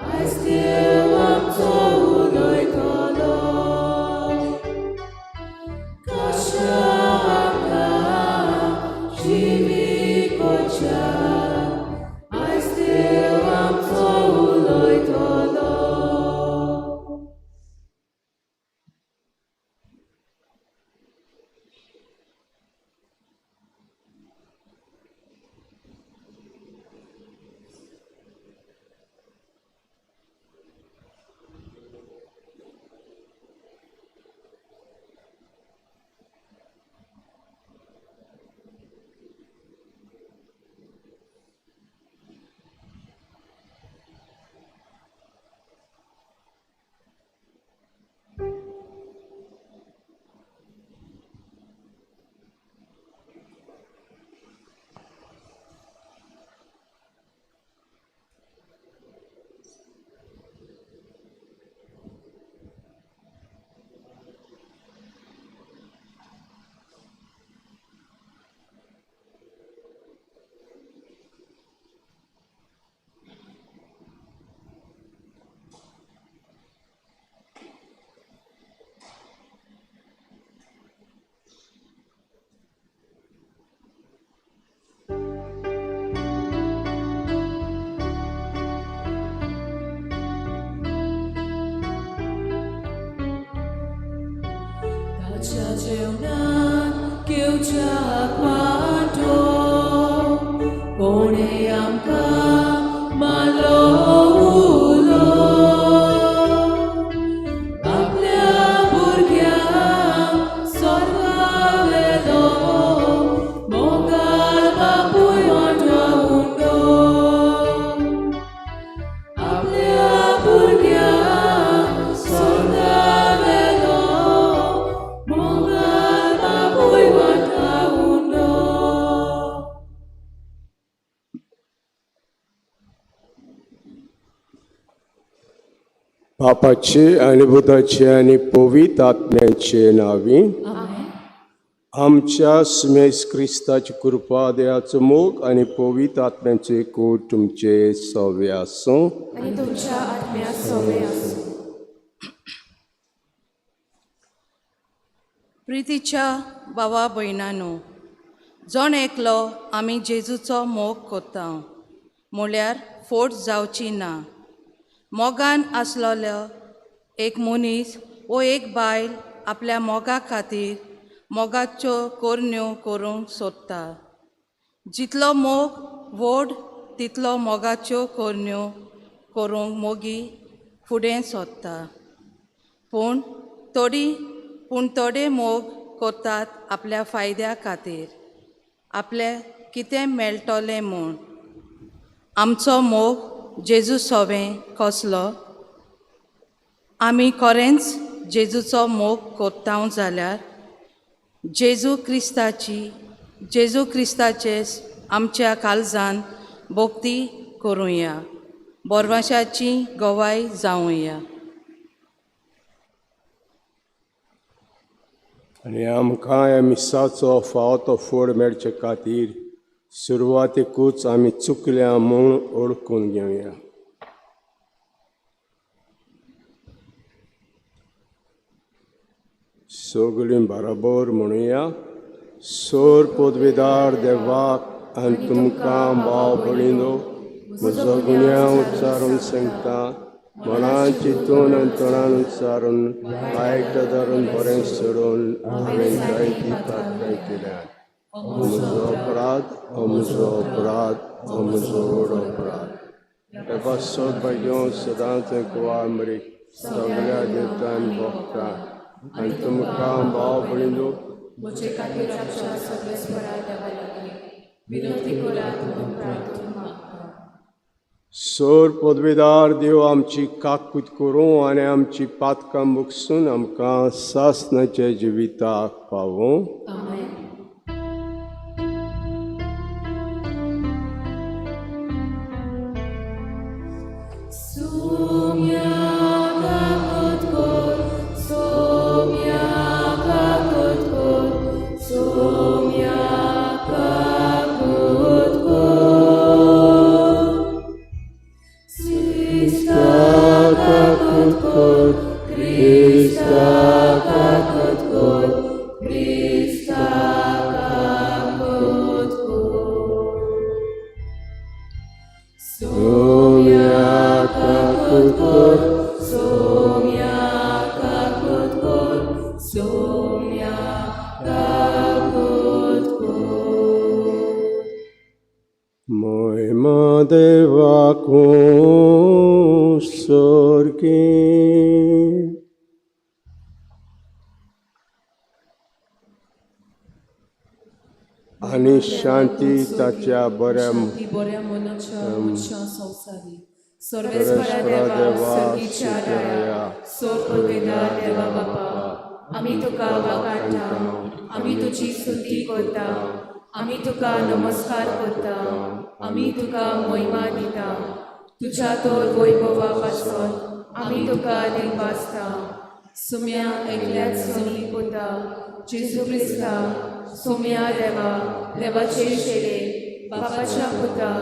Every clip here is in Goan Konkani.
आयज देव आमचो उलयतलो. कशा आमकां जिवी कोच्या, आयज देव आमचो उलयतलो. ताच्या जेवणात घेवच्याक वांटो, कोणें आमकां मारलो उलो. आपल्या भुरग्यांक स्वर्गावेलो मोगाळ बापूय वांटो उंडो. आपल्या भुरग्यांक स्वर्गावेलो मोगाळ बापूय वांटो उंडो. बापाचे आनी पुताचे आनी पवित्र आत्म्याचे नांवी. आमच्या सुमेस क्रिस्ताची कृपा, देवाचो मोग आनी पवित्र आत्म्याचो एकूट तुमचे सवे आसूं. आनी तुमच्या आत्म्या सोवे आसूं. प्रितीच्या भावा भयणानो, जण एकलो आमी जेजूचो मोग करता म्हळ्यार फोट जावची ना. मोगान आसलेलो एक मनीस वो एक बायल आपल्या मोगा खातीर मोगाच्यो करण्यो करूंक सोदता. जितलो मोग व्हड तितलो मोगाच्यो करण्यो करूंक मोगी फुडें सोदता. पूण थोडे मोग करतात आपल्या फायद्या खातीर, आपलें कितें मेळटलें म्हूण. आमचो मोग जेजू सोवें कसलो? आमी खरेंच जेजूचो मोग करता जाल्यार जेजू क्रिस्ताचे आमच्या काळजान भक्ती करुया, बोरवाशाची गवाय जावया. आनी आमकां ह्या मिसाचो फावो तो फोड मेळचे खातीर सुरवातेकूच आमी चुकल्या म्हूण ओळखून घेवया. सगळीं बरोबर म्हणुया. सोर पदवेदार देवाक आनी तुमकां भाव भयणीनो, म्हजो गुन्यांव उच्चारून सांगता. मनान चिंतून आनी तोंडान उच्चारून, वायट धरून बरें सोडून हांवें जायतीं पातकां केल्यात. हो म्हजो अपराध, हो म्हजो अपराध, हो म्हजो व्हड अपराध. तेका सोद भाग्यो सदांच कुवार मरी, सगळ्या देवतान भोगता आनी तुमकां भाव भयणीनो, म्हजे खातीर आमच्या सगळेस्वरा देवा लागीं विनंती करात म्हूण प्रार्थना मागता. सोर पदवेदार देव आमची काकूत करूं आनी आमची पातकां बुकसून आमकां सासणाच्या जिविताक पावूं. आमेन. Sumya kakutkot, sumya kakutkot, sumya kakutkot. देवाकूं सर्गी. आनी शांती ताच्या बऱ्या शांती बऱ्या मनाच्या मनशां संवसारी. सर्वेस्परा सर्वेस्परा देवा, देवा, सर्गीच्या राया, सोर पदवेदार देवा बापा, आमी तुका वागाडटा, आमी तुजी स्तुती करता, आमी तुका नमस्कार करता, आमी तुका मोहिमा दिता. तुज्या तर वैभवा पासत आमी तुका दिनवासता. सुम्या एकल्याच सोमी पुता जेजू क्रिस्ता, सोम्या देवा, देवाचे शेरे बापाच्या पुता,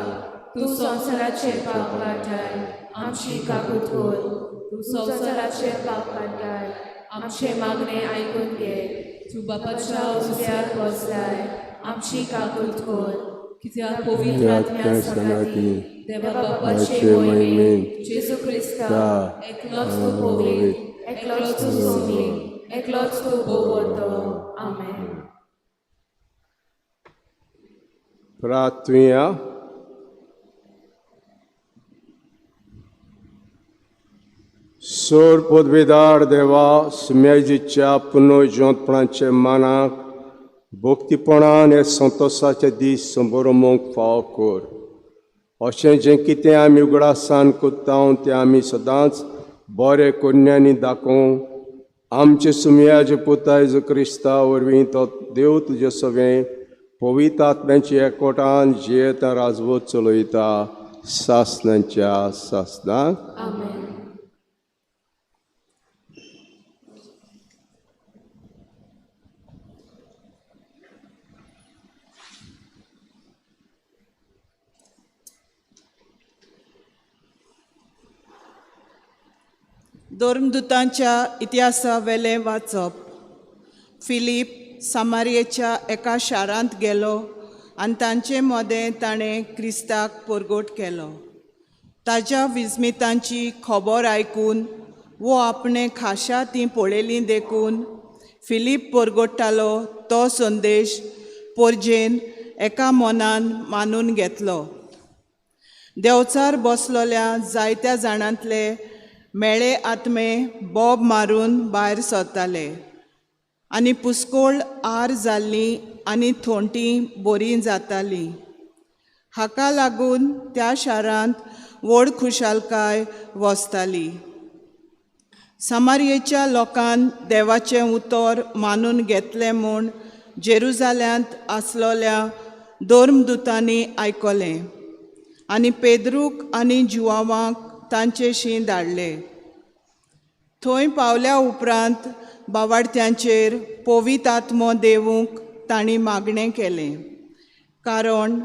तूं संवसाराचे पाप काडटाय, आमची काकूत कर. तूं संवसाराचे पाप काडटाय, आमचे मागणे आयकून घे. तूं बापाच्या उजव्यार बसलाय, आमची काकूत कर. कित्याक पवित्र आत्म्या सांगाती, देवा देवा बापाचे बापाचे मोहिमेन, मोहिमेन, जेजू क्रिस्ता, एकलोच तूं पवित्र, पवित्र, एकलोच तूं सोमी, एकलोच तूं भोवतो. आमेन. प्रार्थुया. सोर पदवेदार देवा, सुम्याजीच्या पुनर्जिवंतपणाचे मानाक भक्तीपणान हे संतोसाचे दीस संबरोमोंक फाव कर. अशें जें कितें आमी उगडासान कोत्ता तें आमी सदांच बरें कोन्यांनी दाखोवं. आमचे सुमयाचे पुता जेजू क्रिस्ता वरवीं तो देव तुजे सगळें पवित्र आत्म्याची एकवटान जियेता राजवत चलयता सासनाच्या सासनाक. आमेन. धर्मदूतांच्या इतिहासावेलें वाचप. फिलीप सामारियेच्या एका शारांत गेलो आनी तांचे मदें ताणें क्रिस्ताक परगट केलो. ताज्या विस्मितांची खबर आयकून वो आपणें खाशा तीं पळयलीं देखून फिलीप परगट्टालो तो संदेश पोरजेन एका मनान मानून घेतलो. देंवचार बसलोल्या जायत्या जाणांतले मेळे आत्मे बोब मारून भायर सरताले आनी पुस्कोळ आर जाल्लीं आनी थोंटी बरीं जातालीं. हाका लागून त्या शारांत व्हड खुशालकाय वसताली. सामारियेच्या लोकान देवाचें उतर मानून घेतलें म्हूण जेरुजाल्यांत आसलोल्या धर्मदूतांनी आयकलें आनी पेद्रूक आनी जुवावांक तांचेशी धाडले. थंय पावल्या उपरांत बावाडत्यांचेर पवित्र आत्मो देवूंक तांणी मागणें केलें, कारण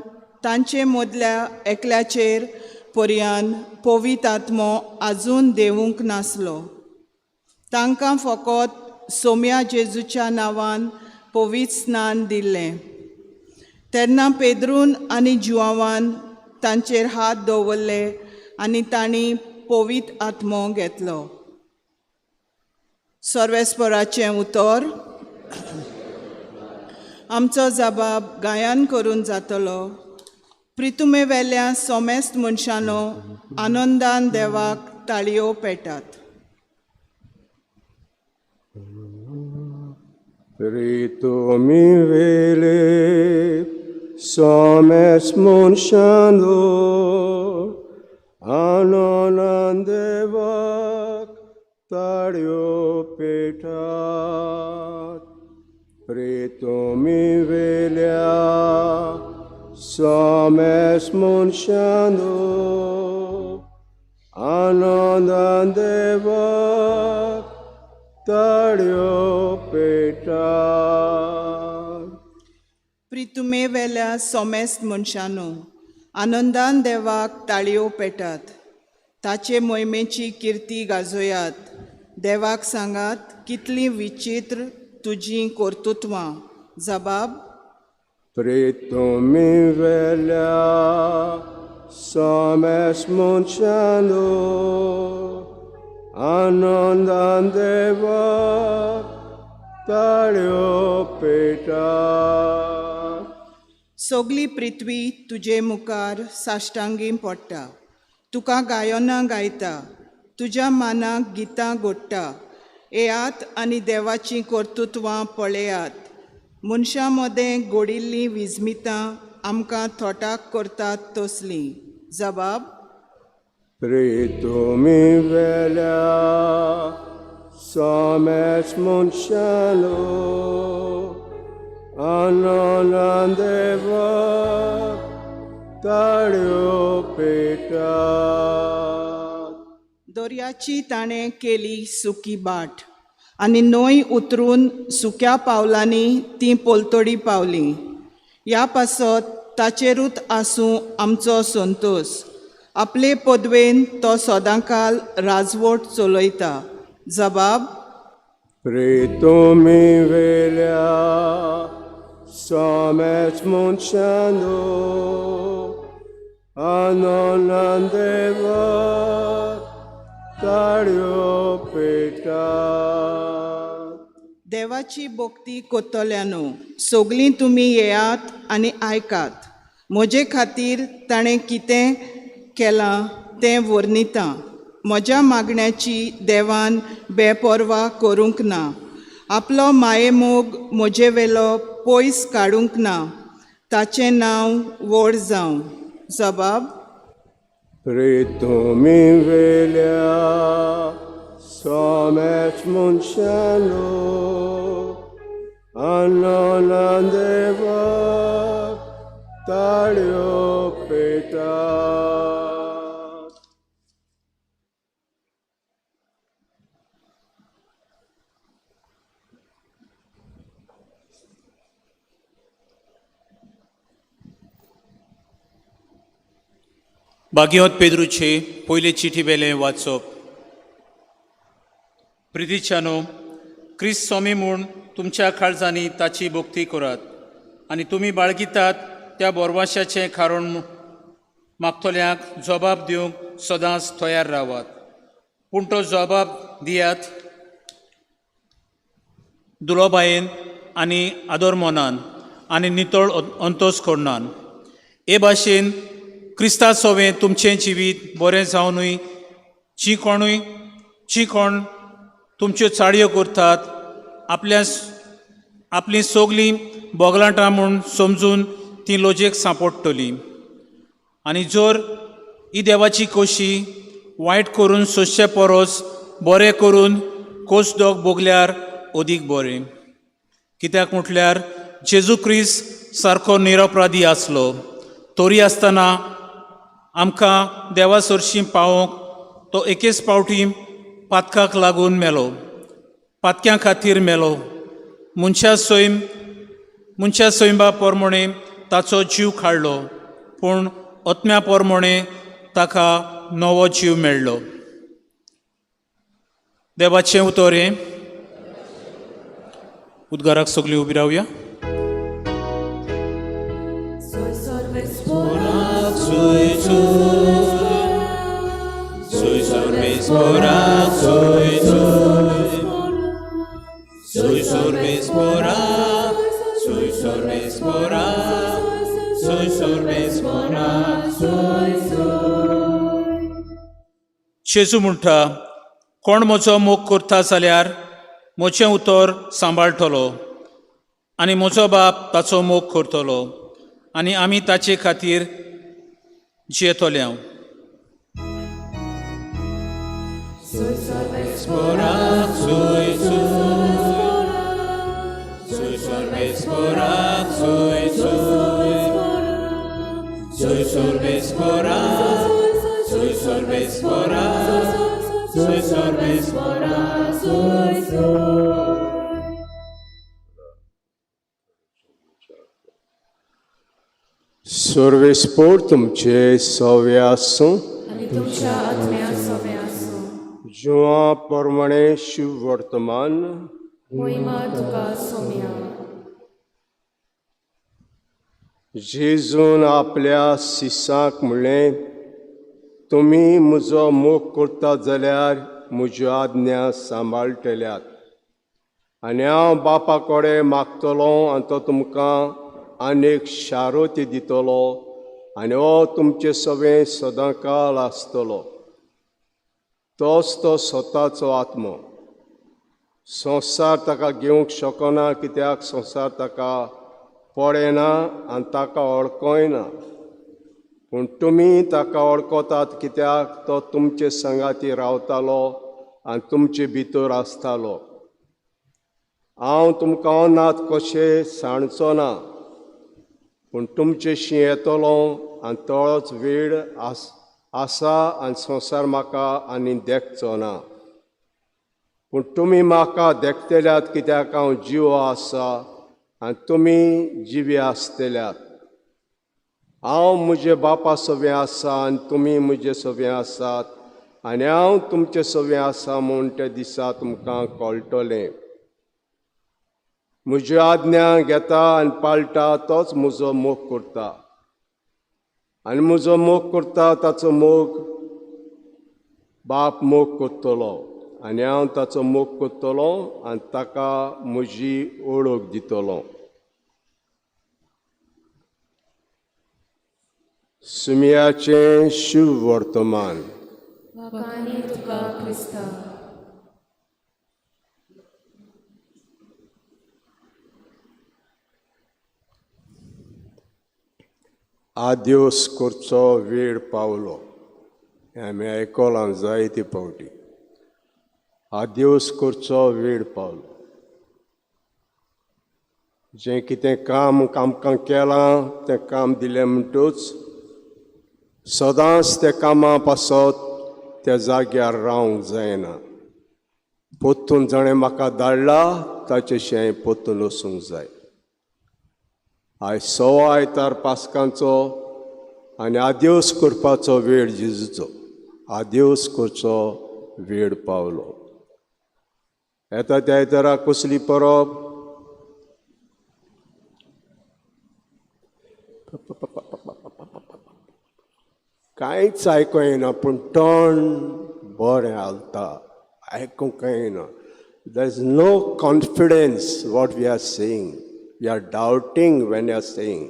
तांचे मदल्या एकल्याचेर पर्यान पवित्र आत्मो आजून देवूंक नासलो. तांकां फकत सोम्या जेजूच्या नांवान पवित्र स्नान दिल्लें. तेन्ना पेद्रून आनी जुवावान तांचेर हात दवरले आनी तांणी पवित्र आत्मो घेतलो. सर्वेस्पराचें उतर. आमचो जबाब गायन करून जातलो. प्रितुमे वेल्या सोमेस्त मनशानो, आनंदान देवाक ताळयो पेटात. प्रितुमी वेले सोमेस मनशानो, आनंदान देवाक ताळयो पेटात. प्रितुमी वेल्या सोमेस मनशानो, आनंदान देवाक ताळयो पेटात. प्रितुमे वेल्या सोमेस्त मनशानो, आनंदान देवाक ताळयो पेटात. ताचे मोहिमेची किर्ती गाजोयात. देवाक सांगात कितलीं विचित्र तुजीं कर्तुत्वां. जबाब. प्रितुमी वेल्या सोमेस मनशानो, आनंदान देवाक ताळयो पेटात. सगली पृथ्वी तुजे मुखार साश्टांगी पडटा. तुका गायनां गायता, तुज्या मानाक गितां गोडटा. येयात आनी देवाचीं कर्तुत्वां पळयात. मनशां मदें घडिल्लीं विजमितां आमकां थोटाक करतात तसलीं. जबाब. प्रेतुमी वेल्या सोमेच मनशानो आनंदान देवाक ताळयो पेटात. दर्याची ताणें केली सुकी बाट आनी न्हंय उतरून सुक्या पावलांनी ती पलतडी पावली. ह्या पासत ताचेरूच आसूं आमचो संतोश. आपले पदवेन तो सदांकाल राजवट चलयता. जबाब. प्रेतुमी वेल्या सोमेच मनशानो आनंदान देवाक ताळयो पेटात. देवाची भक्ती कोत्तल्यानो सगलीं तुमी येयात आनी आयकात. म्हजे खातीर ताणें कितें केलां तें वर्णिता. म्हज्या मागण्याची देवान बेपर्वा करूंक ना. आपलो मायेमोग म्हजे वेलो पयस काडूंक ना. ताचें नांव व्हड जावं. जबाब. प्रेतुमी वेल्या सोमेच मनशानो आनंदान देवाक ताळयो पेटात. बागियोत पेद्रूचे पयले चिठी वेलें वाचप. प्रितीच्यानो, क्रिस्त स्वामी म्हूण तुमच्या काळजांनी ताची भक्ती करात आनी तुमी बाळगितात त्या बोरवाशाचें कारण मागतल्यांक जबाब दिवंक सदांच तयार रावात. पूण तो जबाब दियात दुलोबायेन आनी आदर मनान आनी नितळ अंतोस करनान. हे भाशेन क्रिस्ता सोवें तुमचें जिवीत बरें जावनूय जी कोणूय जी कोण तुमच्यो चाळयो करतात आपल्या आपलीं सगलीं बोगलाटां म्हूण समजून तीं लोजेक सांपडटलीं. आनी जर ही देवाची कोशी वायट करून सोंसचे परस बरें करून कोस दोग भोगल्यार अदीक बरें. कित्याक म्हटल्यार जेजू क्रिस्त सारको निरपराधी आसलो तरी आसतना आमकां देवा सरशीं पावोवंक तो एकेच पावटी पातकाक लागून मेलो, पातक्यां खातीर मेलो. मनशा सैम मनशा सैमा पोरमोणे ताचो जीव काडलो, पूण आत्म्या पोरमोणे ताका नवो जीव मेळ्ळो. देवाचें उतर हें. उद्गाराक सगळीं उबी रावया. जेजू म्हणटा, कोण म्हजो मोग करता जाल्यार म्हजें उतर सांबाळटलो आनी म्हजो बाप ताचो मोग करतलो आनी आमी ताचे खातीर जियेतले. हांव सर्वेस्पोर तुमचे सवे आसूं. आनी तुमच्या आत्म्या सवें आसूं. जुआ प्रमाणे शिव वर्तमान मोहिमा तुका सोम्या. जेजून आपल्या सिसांक म्हणलें, तुमी म्हजो मोग करता जाल्यार म्हज्यो आज्ञा सांबाळटल्यात आनी हांव बापा कडेन मागतलो आनी तो तुमकां आनी एक शारोती दितलो आनी हो तुमचे सवें सदांकाळ आसतलो. तोच तो स्वताचो आत्मो. संवसार ताका घेवंक शकना, कित्याक संवसार ताका पळयना आनी ताका वळखय ना. पूण तुमी ताका वळखतात, कित्याक तो तुमचे संगाती रावतालो आनी तुमचे भितर आसतालो. हांव तुमकां अनाथ कशें सांडचो ना, पूण तुमचेशी येतलो आनी तोच वेळ आसा आनी संवसार म्हाका आनी देखचो ना. पूण तुमी म्हाका देखतल्यात, कित्याक हांव जिवो आसा आनी तुमी जिवी आसतल्यात. हांव म्हजे बापा सवें आसा आनी तुमी म्हजे सवें आसात आनी हांव तुमचे सवें आसा म्हूण त्या दिसा तुमकां कळटलें. म्हज्यो आज्ञा घेता आनी पाळटा तोच म्हजो मोग करता, आनी म्हजो मोग करता ताचो मोग बाप मोग करतलो आनी हांव ताचो मोग करतलो आनी ताका म्हजी ओळख दितलो. सुमियाचें शिव वर्तमान. वाखाणी तुका क्रिस्ता. आद्योस करचो वेळ पावलो. हें आमी आयकलां जायते फावटी. आद्योस करचो वेळ पावलो. जें कितें काम आमकां केलां तें काम दिलें म्हणटूच सदांच त्या कामा पासत त्या जाग्यार रावंक जायना. पोत्तून जाणें म्हाका धाडला ताचेशी हांवें पोत्तून वचूंक जाय. आयज सवा आयतार पास्कांचो आनी आद्योस करपाचो वेळ जेजूचो. आद्योस करचो वेळ पावलो. येता त्या आयतारा कसली परब? कांयच आयकूंक येना, पूण तोंड बरें हालता, आयकूंक कांय येना. There is no confidence what we are saying. We are doubting when we are saying.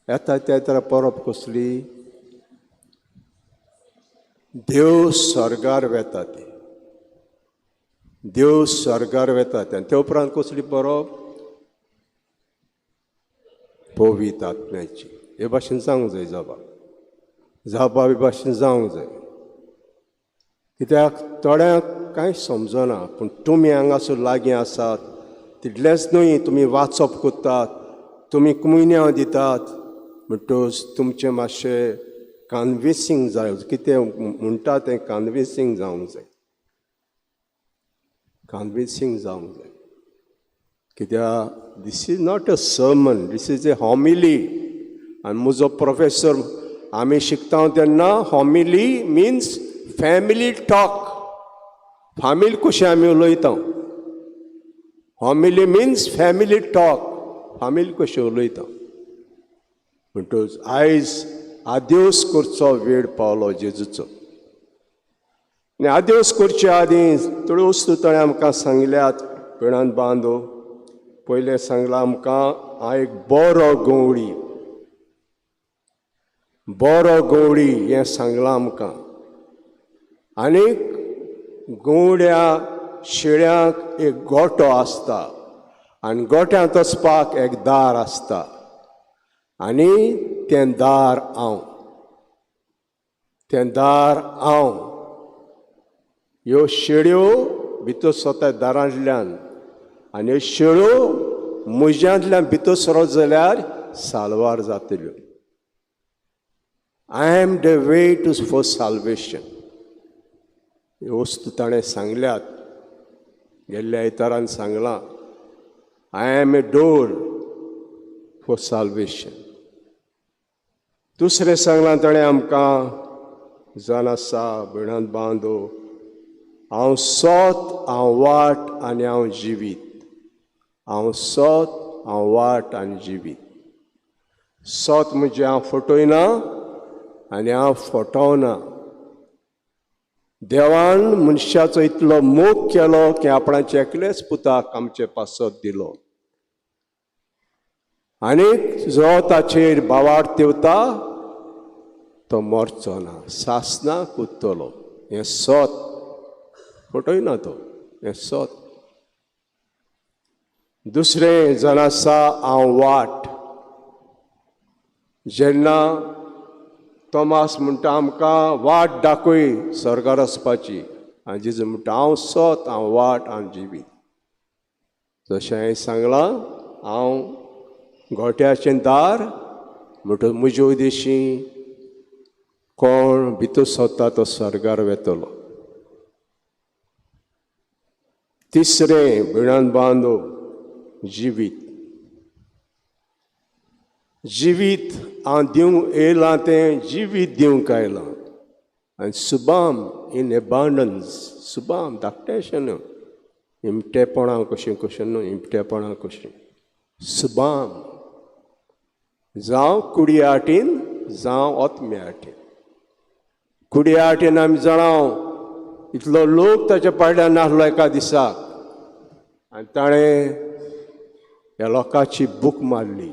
येता त्या आयतारा परब कसली? देव स्वर्गार वेता ती. देव स्वर्गार वेता ते. आनी ते उपरांत कसली परब? पवित्र आत्म्याची. हे भाशेन जावंक जाय जाबा जाबा हे भाशेन जावंक जाय, कित्याक थोड्यांक कांय समजना. पूण तुमी हांगासर लागीं आसात तितलेंच न्हय, तुमी वाचप करतात, तुमी कुमन्यांव दितात, म्हणटकच तुमचें मातशें कन्विन्सींग जाय. कितें म्हणटा तें कन्विन्सींग जावंक जाय, कन्विन्सींग जावंक जाय. कित्याक this is not a sermon, this is a homily. आनी म्हजो प्रोफेसर आमी शिकता तेन्ना हॉमिली मिन्स फॅमिली टॉक. फामील कशें आमी उलयता. हॉमिली मिन्स फॅमिली टॉक, फामील कशें उलयता. म्हणटकच आयज आद्योस करचो वेळ पावलो जेजूचो. आनी आद्योस करचे आदीं थोड्यो वस्तू ताणें आमकां सांगल्यात. पिणान बांदो पयलें सांगलां आमकां, हांव एक बरो गवळी. बरो गवळी हें सांगलां आमकां. आनीक गवड्या शेळ्यांक एक गोटो आसता आनी गोट्यांत वचपाक एक दार आसता आनी तें दार हांव, तें दार हांव. ह्यो शेळ्यो भितर सरता दारांतल्यान आनी ह्यो शेळ्यो म्हज्यांतल्यान भितर सरत जाल्यार साल्वार जातल्यो. I am the way to for salvation. ह्यो वस्तू ताणें सांगल्यात, गेल्ल्या आयतारान सांगलां. I am a door for salvation. दुसरें सांगलां ताणें आमकां, जाण आसा भयणांत बांदो, हांव सोत, हांव वाट आनी हांव जिवीत. हांव सोत, हांव वाट आनी जिवीत. सोत म्हणजे हांव फटयना आनी हांव फटवना. देवान मनशाचो इतलो मोग केलो की आपणाचे एकलेच पुताक आमचे पासत दिलो. आनीक जो ताचेर बावार तेवता तो मरचो ना, सासना कुत्तलो. हें सत, फटय ना तो, हें सत. दुसरें जाण आसा हांव वाट. जेन्ना तोमास म्हणटा आमकां वाट दाखय स्वर्गार वचपाची, आनी जेजू म्हणटा हांव सत, हांव वाट, हांव जिवीत. जशें हांवें सांगलां हांव गोट्याचें दार, म्हणटच म्हजे उदेशी कोण भितर सरता तो स्वर्गार वेतलो. तिसरें भिणान बांदो जिवीत. जिवीत हांव दिवंक येयलां तें जिवीत दिवंक आयलां. आनी सुबाम इन एबांडन्स, सुबाम धाकटेशें न्हू, इमटेपणां कशें कशें न्हू, इमटेपणां कशें सुबाम, जावं कुडी आटीन जावं आत्म्या आटीन. कुडी आटीन आमी जाणां इतलो लोक ताच्या पाडल्यान नासलो एका दिसाक, आनी ताणें ह्या लोकांची बूक मारली,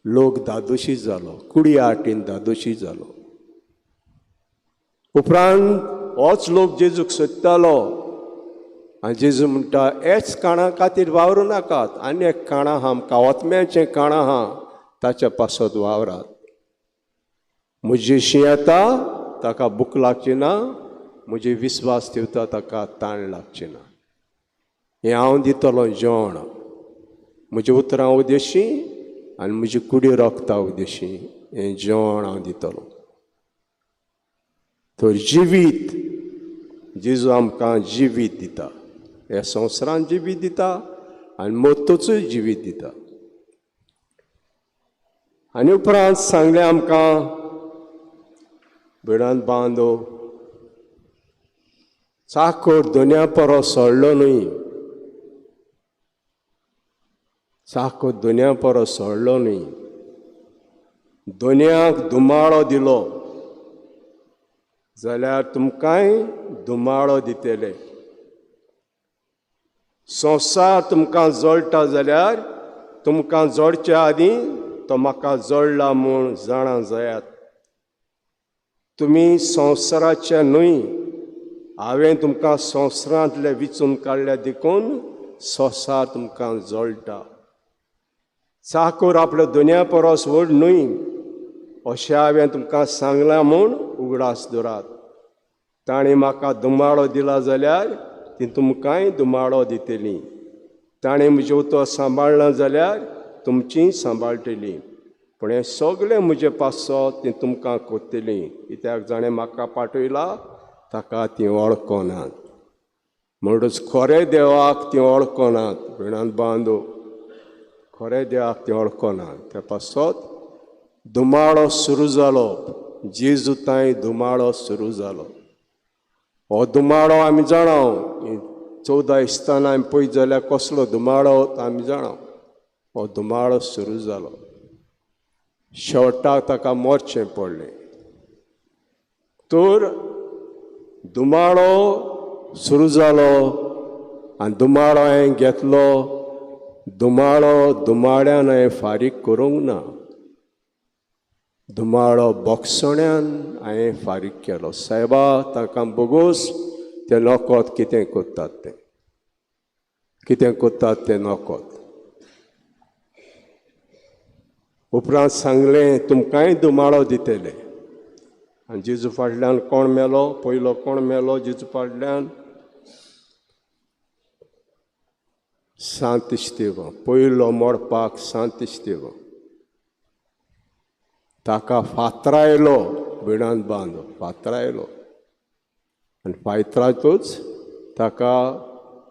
लोक दादोशी जालो, कुडी आटीन दादोशी जालो. उपरांत होच लोक जेजूक सोदतालो आनी जेजू म्हणटा हेच काणा खातीर वावरूं नाकात, आनी एक काणां आहा आमकां, आत्म्याचें काणां आहा, ताच्या पासत वावरात. म्हजी येता ताका भूक लागची ना, म्हजी विस्वास ठेवता ताका ताण लागची ना. हें हांव दितलो जेवण, म्हजी उतरां उदेशी आनी म्हजी कुडी रोखता उदेशी, हें जेवण हांव दितलो. तर जिवीत जेजू आमकां जिवीत दिता, ह्या संवसारान जिवीत दिता आनी मरतकूय जिवीत दिता. आनी उपरांत सांगलें आमकां भिणांत बांदो चाकोर दोनया परस सोडलो न्हय, चाकोर दोनया परस सोडलो न्हय, दोनयाक धुमाळो दिलो जाल्यार तुमकांय धुमाळो दितले. संवसार तुमकां जळटा जाल्यार तुमकां जोडच्या आदीं तो म्हाका जोडला म्हूण जाणा जायात. तुमी संवसाराचे न्हय, हांवें तुमकां संवसारांतले विचून काडल्या देखून संवसार तुमकां जळटा. चाकोर आपल्या दोनया परस व्हड न्हय अशें हांवें तुमकां सांगलां म्हूण उगडास दवरात. ताणें म्हाका धुमाळो दिला जाल्यार ती तुमकांय धुमाळो दितली, ताणें म्हजें उतर सांबाळ्ळां जाल्यार तुमचीं सांबाळटली. पूण हें सगळें म्हजें पासत ती तुमकां कोत्तली, कित्याक जाणें म्हाका पाठयला ताका ती वळखनात. म्हणूच खरें देवाक ती वळखनात, भिणांत बांदो खरें देवाक ती वळखनात. त्या पासत धुमाळो सुरू जालो, जेजू तांय धुमाळो सुरू जालो. हो धुमाळो आमी जाणा, 14 इस्तान आमी पळयत जाल्यार कसलो धुमाळो आमी जाणा. हो धुमाळो सुरू जालो, शेवटाक ताका मरचें पडलें. तर धुमाळो सुरू जालो आनी धुमाळो हांवें घेतलो, धुमाळो धुमाळ्यान हांवें फारीक करूंक ना, धुमाळो बोगसण्यान हांवें फारीक केलो. सायबा तांकां बोगोस ते नोकोत कितें करतात तें, कितें करतात तें नोकोत. उपरांत सांगलें तुमकांय धुमाळो दितले. आनी जेजू फाटल्यान कोण मेलो, पयलो कोण मेलो जेजू फाटल्यान? सांत इस्तेव्हांव, पयलो मरपाक सांत इस्तेव्हांव. ताका फातरायलो, भिणांत बांदो फातरायलो आनी फातरातूच ताका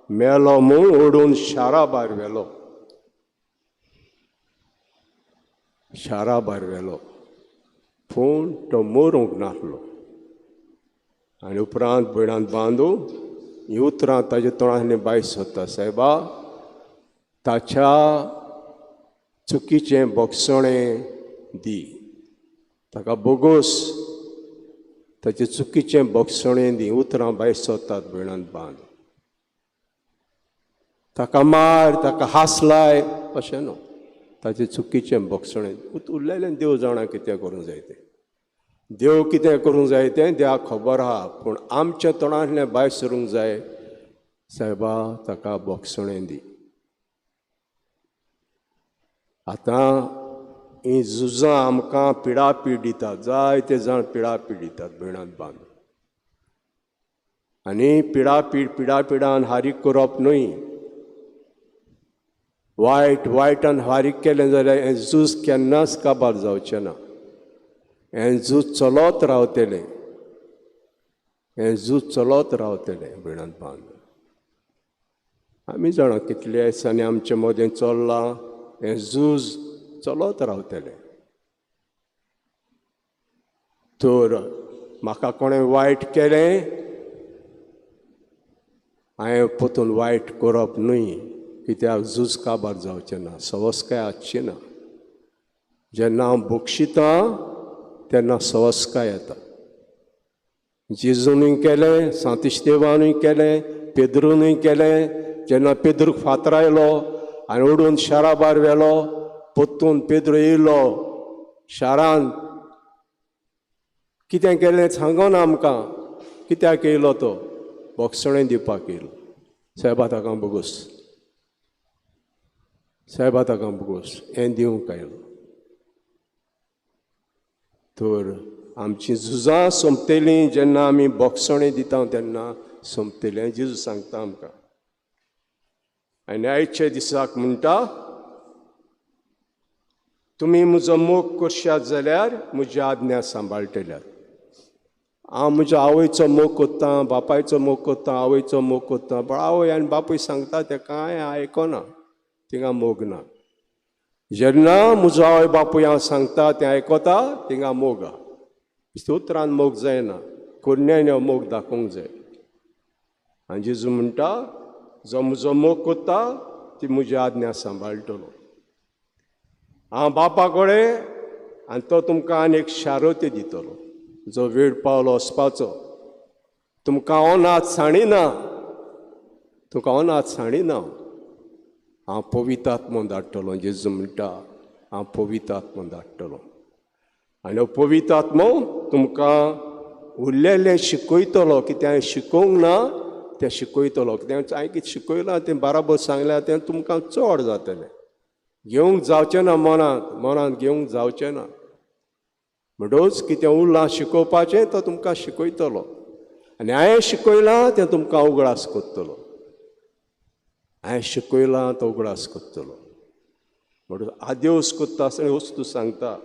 मेलो म्हूण ओडून शारा भायर व्हेलो, शारा भायर व्हेलो. पूण तो मरूंक नासलो. आनी उपरांत भिणांत बांदू ही उतरां ताच्या तोंडांतली भायर सोदता, सायबा ताच्या चुकीचें बोगसणें दी, ताका बोगोस ताचें चुकीचें बोगसणें दी. उतरां भायर सोदतात भिणांत बांद, ताका मार, ताका हांसलाय अशें न्हू. ताचें चुकीचें भोगसणें उरलेलें देव जाणा कितें करूंक जाय तें, देव कितें करूंक जाय तें देवाक खबर आहा, पूण आमच्या तोंडांतल्यान भायर सरूंक जाय, सायबा ताका भोगसणें दी. आतां हीं झुजां आमकां पिडापीड दितात, जायते जाण पिडापीड दितात भयणांत बांद. आनी पिडापीड पिडापिडान हारीक करप न्हय, वायट वायटान हारीक केलें जाल्यार हें झूज केन्नाच काबार जावचें ना, हें झूज चलत रावतलें, हें झूज चलत रावतलें भयणांत बांद. आमी जाणा कितल्या दिसांनी आमचे मदें चल्लां हें झूज चलत रावतलें. तर म्हाका कोणें वायट केलें हांवें परतून वायट करप न्हय, कित्याक झूज काबार जावचें ना, सवस्काय आसची ना. जेन्ना हांव बक्षितां तेन्ना सवस्काय येता. जेजूनय केलें, सांतिश्तेवानूय केलें, पेद्रूनय केलें. जेन्ना पेद्रूक फातरायलो आनी ओडून शारा भायर व्हेलो, परतून पेद्रू येयलो शारान, कितें केलें सांगना आमकां, कित्याक येयलो तो, भोगसणें दिवपाक येयलो. सायबा ताका बोगोस, सायबा ताका बोगोस हें दिवंक आयलो. तर आमची झुजां सोंपतलीं जेन्ना आमी भोगसणें दिता तेन्ना सोंपतलीं, हें जेजू सांगता आमकां. आनी आयच्या दिसाक म्हणटा, तुमी म्हजो मोग करशात जाल्यार म्हजी आज्ञा सांबाळटल्यात. हांव म्हज्या आवयचो मोग करतां, बापायचो मोग करतां, आवयचो मोग करतां, पूण आवय आनी बापूय सांगता तें कांय आयकना, थिंगा मोग ना. जेन्ना म्हजो आवय बापूय हांव सांगता तें आयकता, थिंगा मोग आहा. उतरान मोग जायना, कोरण्यान हो मोग दाखोवंक जाय. आनी जेजू म्हणटा, जो म्हजो मोग करता ती म्हजी आज्ञा सांबाळटलो. हांव बापा कडेन आनी तो तुमकां आनी एक शारोती दितलो, जो वेळ पावलो वचपाचो. तुमकां अनाथ सांडिना, तुमकां अनाथ सांडिना, हांव पवित्र आत्मो धाडटलो. जेजू म्हणटा, हांव पवित्र आत्मो धाडटलो आनी हो पवित्र आत्मो तुमकां उरलेलें शिकयतलो. कितें हांवें शिकोवंक ना तें शिकयतलो, कितें हांवें कितें शिकयलां तें बराबर सांगल्यार तें तुमकां चड जातलें, घेवंक जावचें ना, मनांत मनांत घेवंक जावचें ना. म्हणटकच कितें उरलां शिकोवपाचें तो तुमकां शिकयतलो, आनी हांवें शिकयलां तें तुमकां उगडास करतलो, हांवें शिकयलां तो उगडास करतलो. म्हणून आदेवस करता आसतना वस्तू सांगता.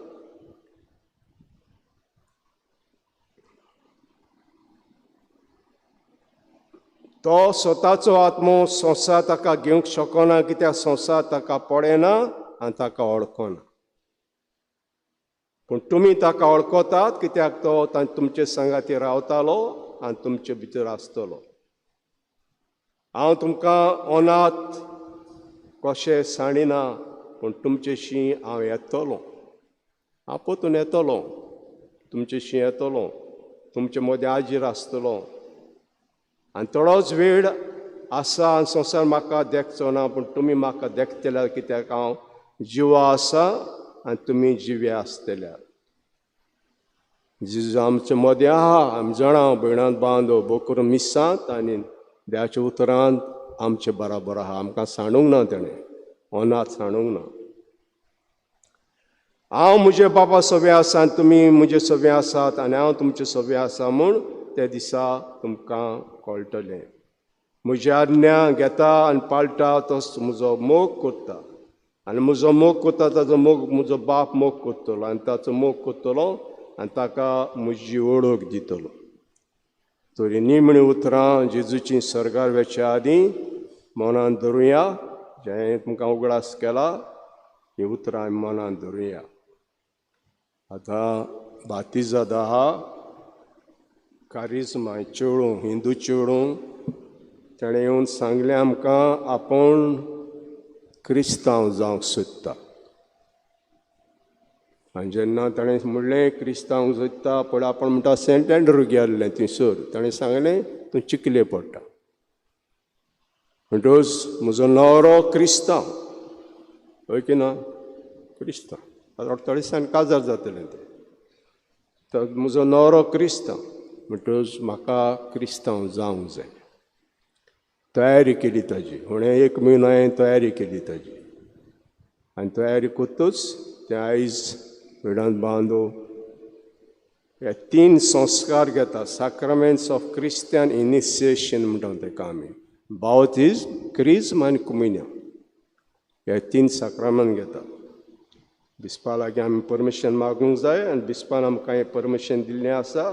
तो स्वताचो आत्मो संवसार ताका घेवंक शकना, कित्याक संवसार ताका पळयना आनी ताका वळखना. पूण तुमी ताका वळखतात, कित्याक तो तुमचे सांगाती रावतालो आनी तुमचे भितर आसतलो. हांव तुमकां अनाथ कशें सांडिना, पूण तुमचेशी हांव येतलो, हांव परतून येतलो, तुमचेशी येतलो, तुमचे मदें आजीर आसतलो. आनी थोडोच वेळ आसा आनी संवसार म्हाका देखचो ना, पूण तुमी म्हाका देखतले, कित्याक हांव जिवा आसा आनी तुमी जिवे आसतले. जेजू आमचे मदें आहा, आमी जाणा भयणांत बांदो बोकर मिसांत आनी देवाच्या उतरांत आमचे बराबर आहा. आमकां सांडूंक ना तेणें, अनाथ सांडूंक ना. हांव म्हजे बापा सगळे आसा आनी तुमी म्हजे सगळे आसात आनी हांव तुमचे सगळे आसा म्हूण त्या दिसा तुमकां कळटलें. म्हजी आज्ञा घेता आनी पाळटा तोच म्हजो मोग करता, आनी म्हजो मोग करता ताचो मोग म्हजो बाप मोग करतलो, आनी ताचो मोग करतलो आनी ताका म्हजी वळख दितलो. तर निमणी उतरां जेजूची सर्गार वेच्या आदीं मनान धरुया, जें तुमकां उगडास केला हीं उतरां आमी मनान धरुया. आतां बातिजाद आहा, कारिज्मा चेडूं, हिंदू चेडूं, तेणें येवन सांगलें आमकां आपूण क्रिस्तांव जावंक सोदता. आनी जेन्ना ताणें म्हणलें क्रिस्तांव सोदता, पळय आपूण म्हणटा सेंट एंड्रू गेल्लें थंयसर, ताणें सांगलें तूं चिखले पडटा. म्हणटकच म्हजो न्हवरो क्रिस्तांव, हय की ना? क्रिस्तांव. आतां अडताळीसान काजार जातलें तें. तर म्हजो न्हवरो क्रिस्तांव म्हणटकच म्हाका क्रिस्तांव जावंक जाय. तयारी केली ताजी, हुणे एक म्हयनो हांवें तयारी केली ताजी आनी तयारी करतूच तें आयज वेडांत बांदो हे तीन संस्कार घेता. साक्रामेंट्स ऑफ क्रिस्तियन इनिशिएशन म्हणटा ताका आमी, बावतीज, क्रिज्म आनी कुमिन्या हे तीन साक्रामेंत घेता. बिस्पा लागीं आमी परमिशन मागूंक जाय आनी बिस्पान आमकां हें परमिशन दिल्लें आसा,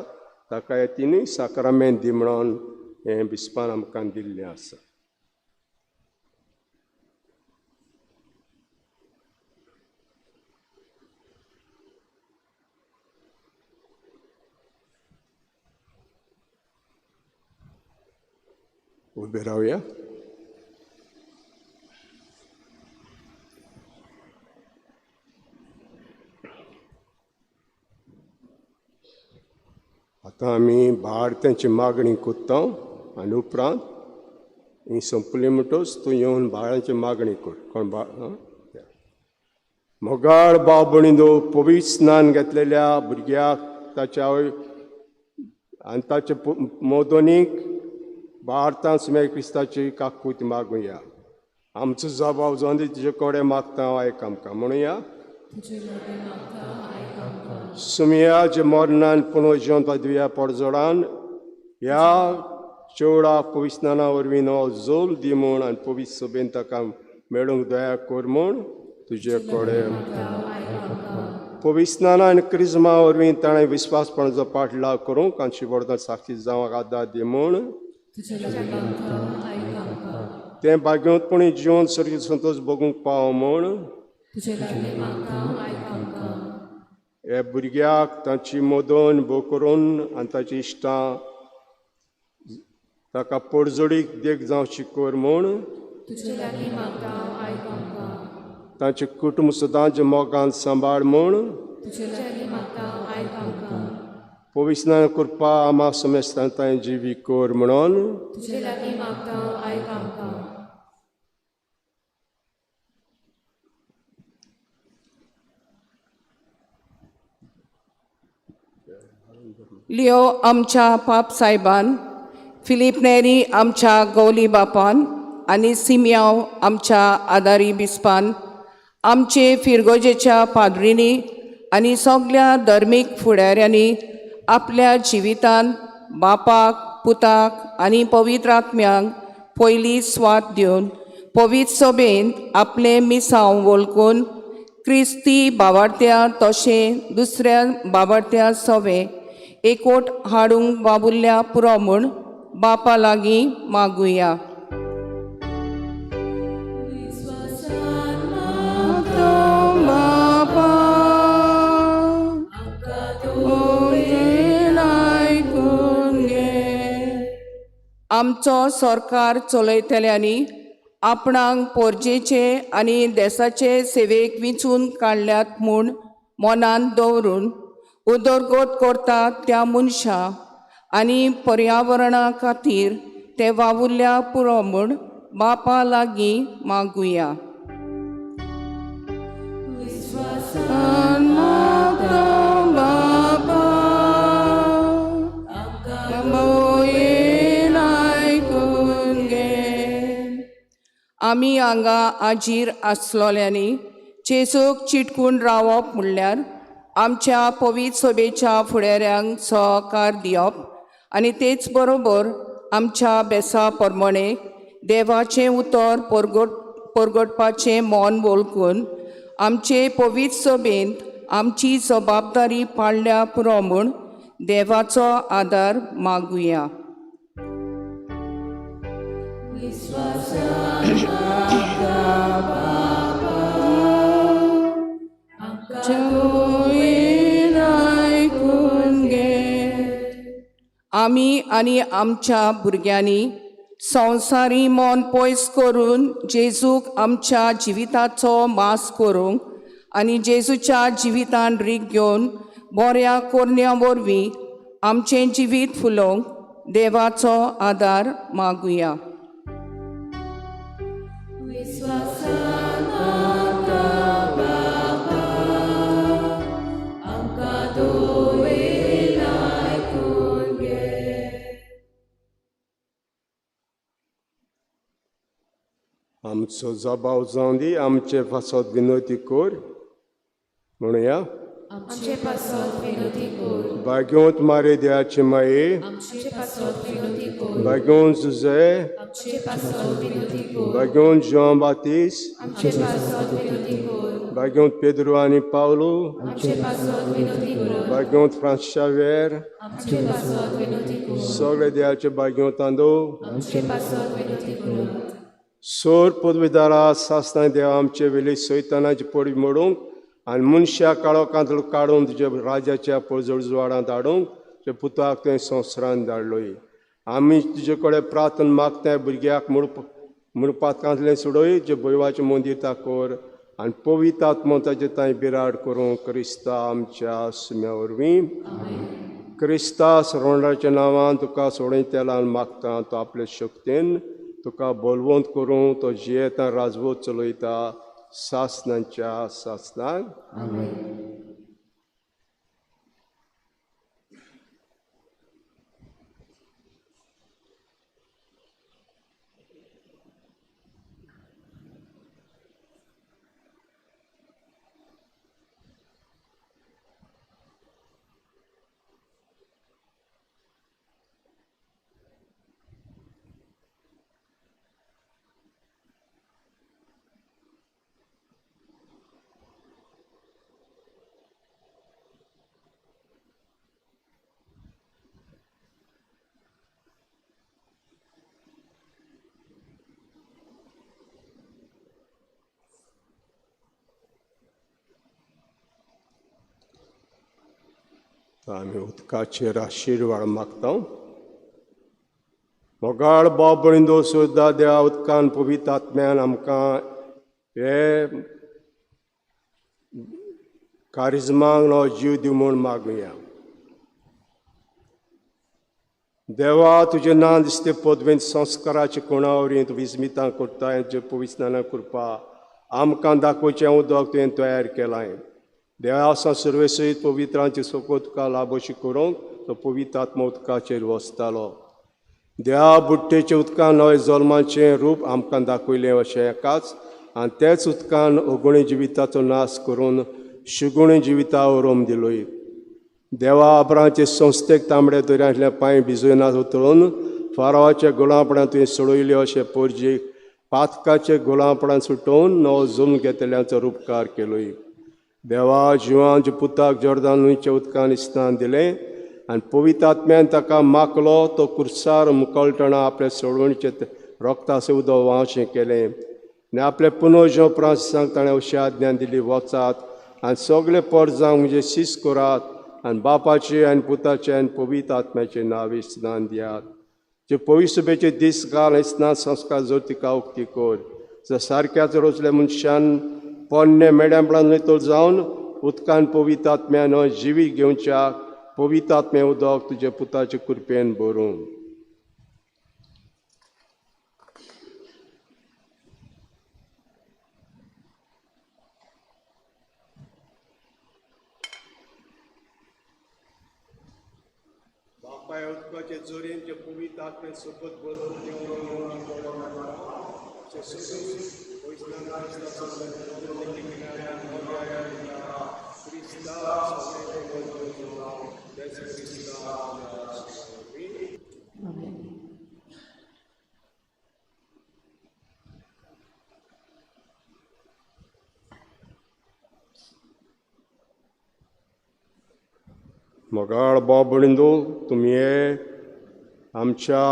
ताका हे तिनूय साक्रामेंत दी म्हणून हें बिस्पान आमकां दिल्लें आसा. उबे रावया. आतां आमी भारतांची मागणी करता आनी उपरांत ही सोंपली म्हणटच तूं येवन बाळांची मागणी कर. कोण बा मोगाळ भाव भयणींनो, पवित्र स्नान घेतलेल्या भुरग्याक ताच्या आवय आनी ताच्या मोदोनीक भारतांत सुमे क्रिस्ताची काकूत मागुया. आमचो जबाब जावन तुजे कडेन मागता आयक आमकां म्हणुया. सुमया जे मरणान पुनर्जिवन पदव्या पडजोडान ह्या चेवडा पवित्र स्नाना वरवीं नवो जोल दी म्हूण आनी पवित्र सभेन ताका मेळूंक दया कर म्हूण तुजे कडेन. पवित्र स्नाना आनी क्रिज्मा वरवीं ताणें विस्वासपणाचो पाठलाग करूंक आनी शिबोडदां साक्षी जावंक आदार दी म्हूण तें भाग्यवंतपणी जिवन सर्गी संतोश भोगूंक पाव म्हूण हे भुरग्याक तांची मदन भो करून आनी ताची इश्टां ताका पोडजोडीक देख जावची कर म्हूण तांचे कुटुंब सदांच मोगान सांबाळ म्हूण पवित्र करपा आमा समेस्तां तांय जिवी कर म्हणून लिओ आमच्या पाप सायबान, फिलीप नेरी आमच्या गौली बापान आनी सिमयाव आमच्या आदारी बिस्पान, आमचे फिरगोजेच्या पाद्रींनी आनी सगल्या धर्मीक फुडाऱ्यांनी आपल्या जिवितांत बापाक, पुताक आनी पवित्र आत्म्यांक पयली स्वात दिवन पवित्र सभेंत आपलें मिसांव वळखून क्रिस्ती बावार्थ्या तशें दुसऱ्या बावार्थ्या सवे एकवट हाडूंक बाबुल्ल्या पुरो म्हूण बापा लागीं मागुया. आमचो सरकार चलयतल्यांनी आपणाक पोरजेचे आनी देसाचे सेवेक विंचून काडल्यात म्हूण मनांत दवरून उदरगत करता त्या मनशां आनी पर्यावरणा खातीर ते वावुरल्या पुरो म्हूण बापा लागीं मागुया. आमी हांगा आजीर आसलोल्यांनी जेजूक चिटकून रावप म्हणल्यार आमच्या पवित्र सभेच्या फुडाऱ्यांक सहकार दिवप आनी तेच बरोबर आमच्या बेसा प्रमाणे देवाचें उतर परगटपाचें मन वळखून आमचे पवित्र सभेंत आमची जबाबदारी पाळल्या पुरो म्हूण देवाचो आदार मागुया. आमी आनी आमच्या भुरग्यांनी संवसारी मन पयस करून जेजूक आमच्या जिविताचो मास करूंक आनी जेजूच्या जिवितान रीग घेवन बऱ्या कोरण्या वरवीं आमचें जिवीत फुलोवंक देवाचो आदार मागुया. आमचो जबाव जावं दी, आमचे पासत विनोती कर म्हणुया. आमचे पासत विनोती कर. भाग्योंत मारे देवाचे माये, आमचे पासत विनोती कर. भाग्योंत जुजे, आमचे पासत विनोती कर. भाग्योंत जुआं बातीस, आमचे पासत विनोती कर. भाग्योंत पेद्रू आनी पावलू, आमचे पासत विनोती कर. भाग्योंत फ्रांस शावेर, आमचे पासत विनोती कर. सगळे देवाचे भाग्योंत तांदो. आमचे पासत विनोती कर. सोर पदवीदारा सासना देव आमचे वेली सैतानाची पडवी मोडूंक आनी मनशा काळोखांतलो काडून तुज्या राजाच्या पळजड जुवाडांत हाडूंक तुज्या पुताक तुवें संवसारांत धाडलोय. आमी तुजे कडेन प्रार्थना मागताय, भुरग्याक मुडपातकांतलें सोडय, जे भोयवाचें मंदीर कर आनी पवित्र आत्मो ताचे तांय बिराड करूंक क्रिस्ता आमच्या सुम्या वरवीं. क्रिस्ता सरोंडाच्या नांवान तुका सोडय तेलान मागता, तो आपले शक्तीन तुका बलवंत करूं, तो जियेता राजवत चलयता सासनाच्या सासनाक. आमी उदकाचेर आशिर्वाद मागता. मोगाळ बाबळिंदो सुद्दां देवा उदकान पवित्र आत्म्यान आमकां हे कारिज्मांक नवो जीव दिवं म्हूण मागुया. देवा तुजें नांव दिसते पदवेंत संस्काराचे कोणावरी तूं विस्मितां करता, जे पविस्नानां करपा आमकां दाखोवचें उदक तुवें तयार केलां. देवा आसा सुरवेसयत पवित्रांची सोको तुका लाभोशी करूंक तो पवित्र आत्मो उदकाचेर वसतालो. देवा बुट्टेच्या उदकान नवें जल्माचें रूप आमकां दाखयलें अशें एकाच आनी तेच उदकान अगुणी जिविताचो नाश करून शुगुणी जिविता उरोम दिलोय. देवा आपणाचे संस्थेक तांबड्या दर्यांतले पांय भिजयना उतरून फारावाच्या गुलांपणान तुवें सोडयल्यो अशें पोरजीक पातकाचे गुलांपणान सुटोवन नवो जल्म घेतल्यांचो रुपकार केलोय. देवा जिवांच्या पुताक जॉर्दान न्हंयच्या उदकान स्नान दिलें आनी पवित्र आत्म्यान ताका माकलो, तो कुर्सार मुकळटना आपल्या सोडवणीचे रोगताचें उदक व्हांवशें केलें आनी आपल्या पुनोजो फ्रांसिसांक ताणें अशी आज्ञा दिली, वचात आनी सगळे पोरजांक म्हणजे शीस करात आनी बापाचे आनी पुताचे आनी पवित्र आत्म्याचे नांवे स्नान दियात. जे पविसुबेचे दीस घाल आनी स्नान संस्कार जर तिका उक्ती कर, जर सारक्याच रोजल्या मनशान पोन्ने मेड्यांपणान नितळ जावन उदकान पवित्र आत्म्यान जिवीत घेवच्या पवित्र आत्म्या उदक तुजे पुताचे कृपेन भरूं. बापाय उदकाचे जोरयेन जे पवित्र आत्म्यान सोबत बरोवन मोगाळ बाबळिंदो तुमी आमच्या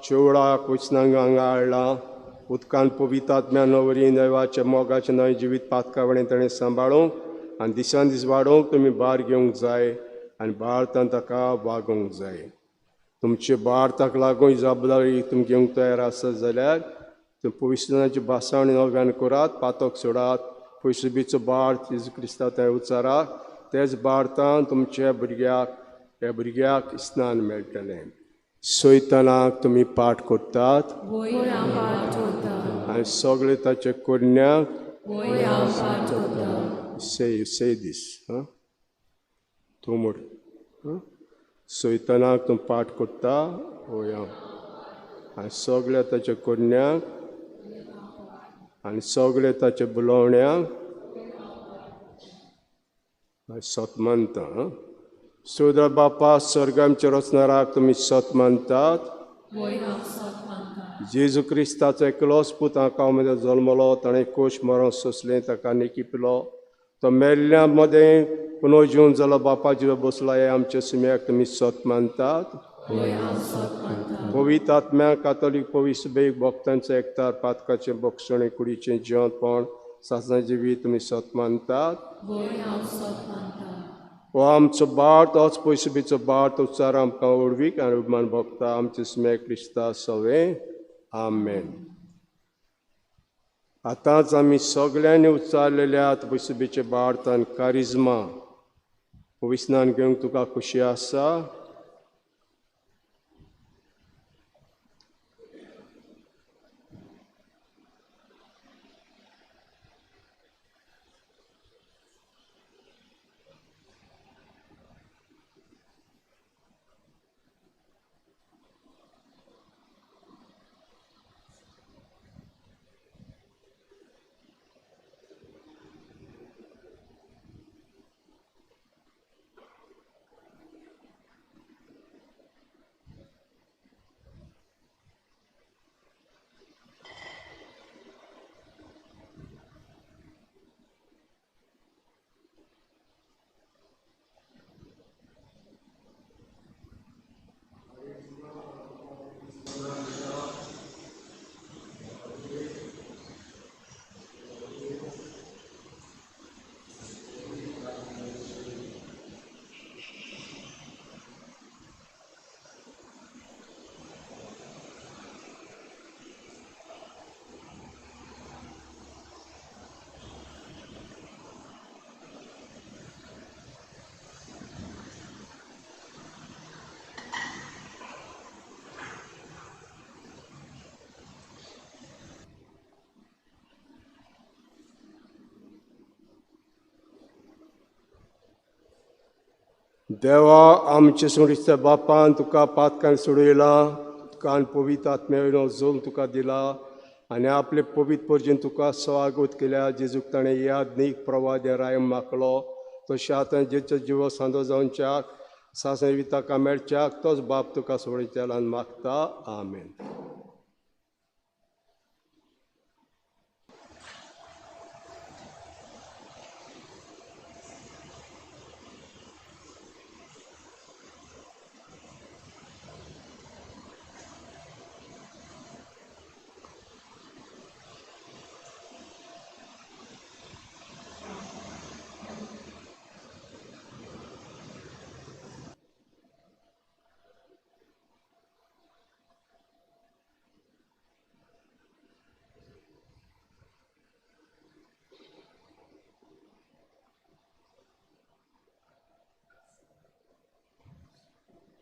चेवडाक वचनांग हांगा हाडला. उदकान पवित्र आत्म्यान वरी देवाच्या मोगाचें नवें जिवीत पातका वळें ताणें सांबाळूंक आनी दिसान दीस वाडोवंक तुमी भार घेवंक जाय आनी भारतान ताका वागोवंक जाय. तुमचे भारताक लागून जबाबदारी तुमी घेवंक तयार आसत जाल्यार तुमी पवित्रणाची भासावणी नव्यान करात, पातक सोडात, पयसुबीचो भार जेजू क्रिस्ता थंय उच्चारात, तेच भारतान तुमच्या भुरग्याक ह्या भुरग्याक स्नान मेळटलें. सैतानाक तुमी पाठ करतात आनी सगळे ताचे कोरण्याक से से दीस आं तूं म्हण सैतानाक तूं पाठ करता वय हांव आनी सगळ्या ताच्या कोरण्याक. आनी सगळे ताचे बुलोवण्यांक सत मानता. सुद्रा बापा सर्गामच्या रचणाराक तुमी सत मानतात. जेजू क्रिस्ताचो एकलोच पूत हांकां मदें जल्मलो, ताणें कोश मरण सोंसलें, ताका निकिपलो, तो मेल्ल्या मदें पुनर्जीवन जालो, बापा जिवा बसला, हे आमच्या सुम्याक तुमी सत मानतात. पवित्र आत्म्या कातोलीक पवित्र बेग भक्तांचो एकतार पातकाचें बक्षणे कुडीचें जिवंतपण सासणा जिवीत तुमी सत मानतात. हो आमचो बाट, तोच पयसुबीचो बाट उच्चार आमकां ओडवीक आनी अभिमान भोगता आमचे सुम्या क्रिस्ता सवे. आमेन. आतांच आमी सगळ्यांनी उच्चारलेल्या पयसुबीचे भारतान कारिज्मा पविस्नान घेवंक तुका खुशी आसा. देवा आमचे सुणिस्त बापान तुका पातकान सोडयला, तुका आनी पवित्र आत्म्या वयलो जोल तुका दिला आनी आपले पवित्र परजेन तुका स्वागत केल्या. जेजूक ताणें याद नीक प्रवाद रायम मागलो, तशें आतां जेचो जिवो सांदो जावच्याक सासण ताका मेळच्याक तोच बाप तुका सोडयतलो आनी मागता. आमेन.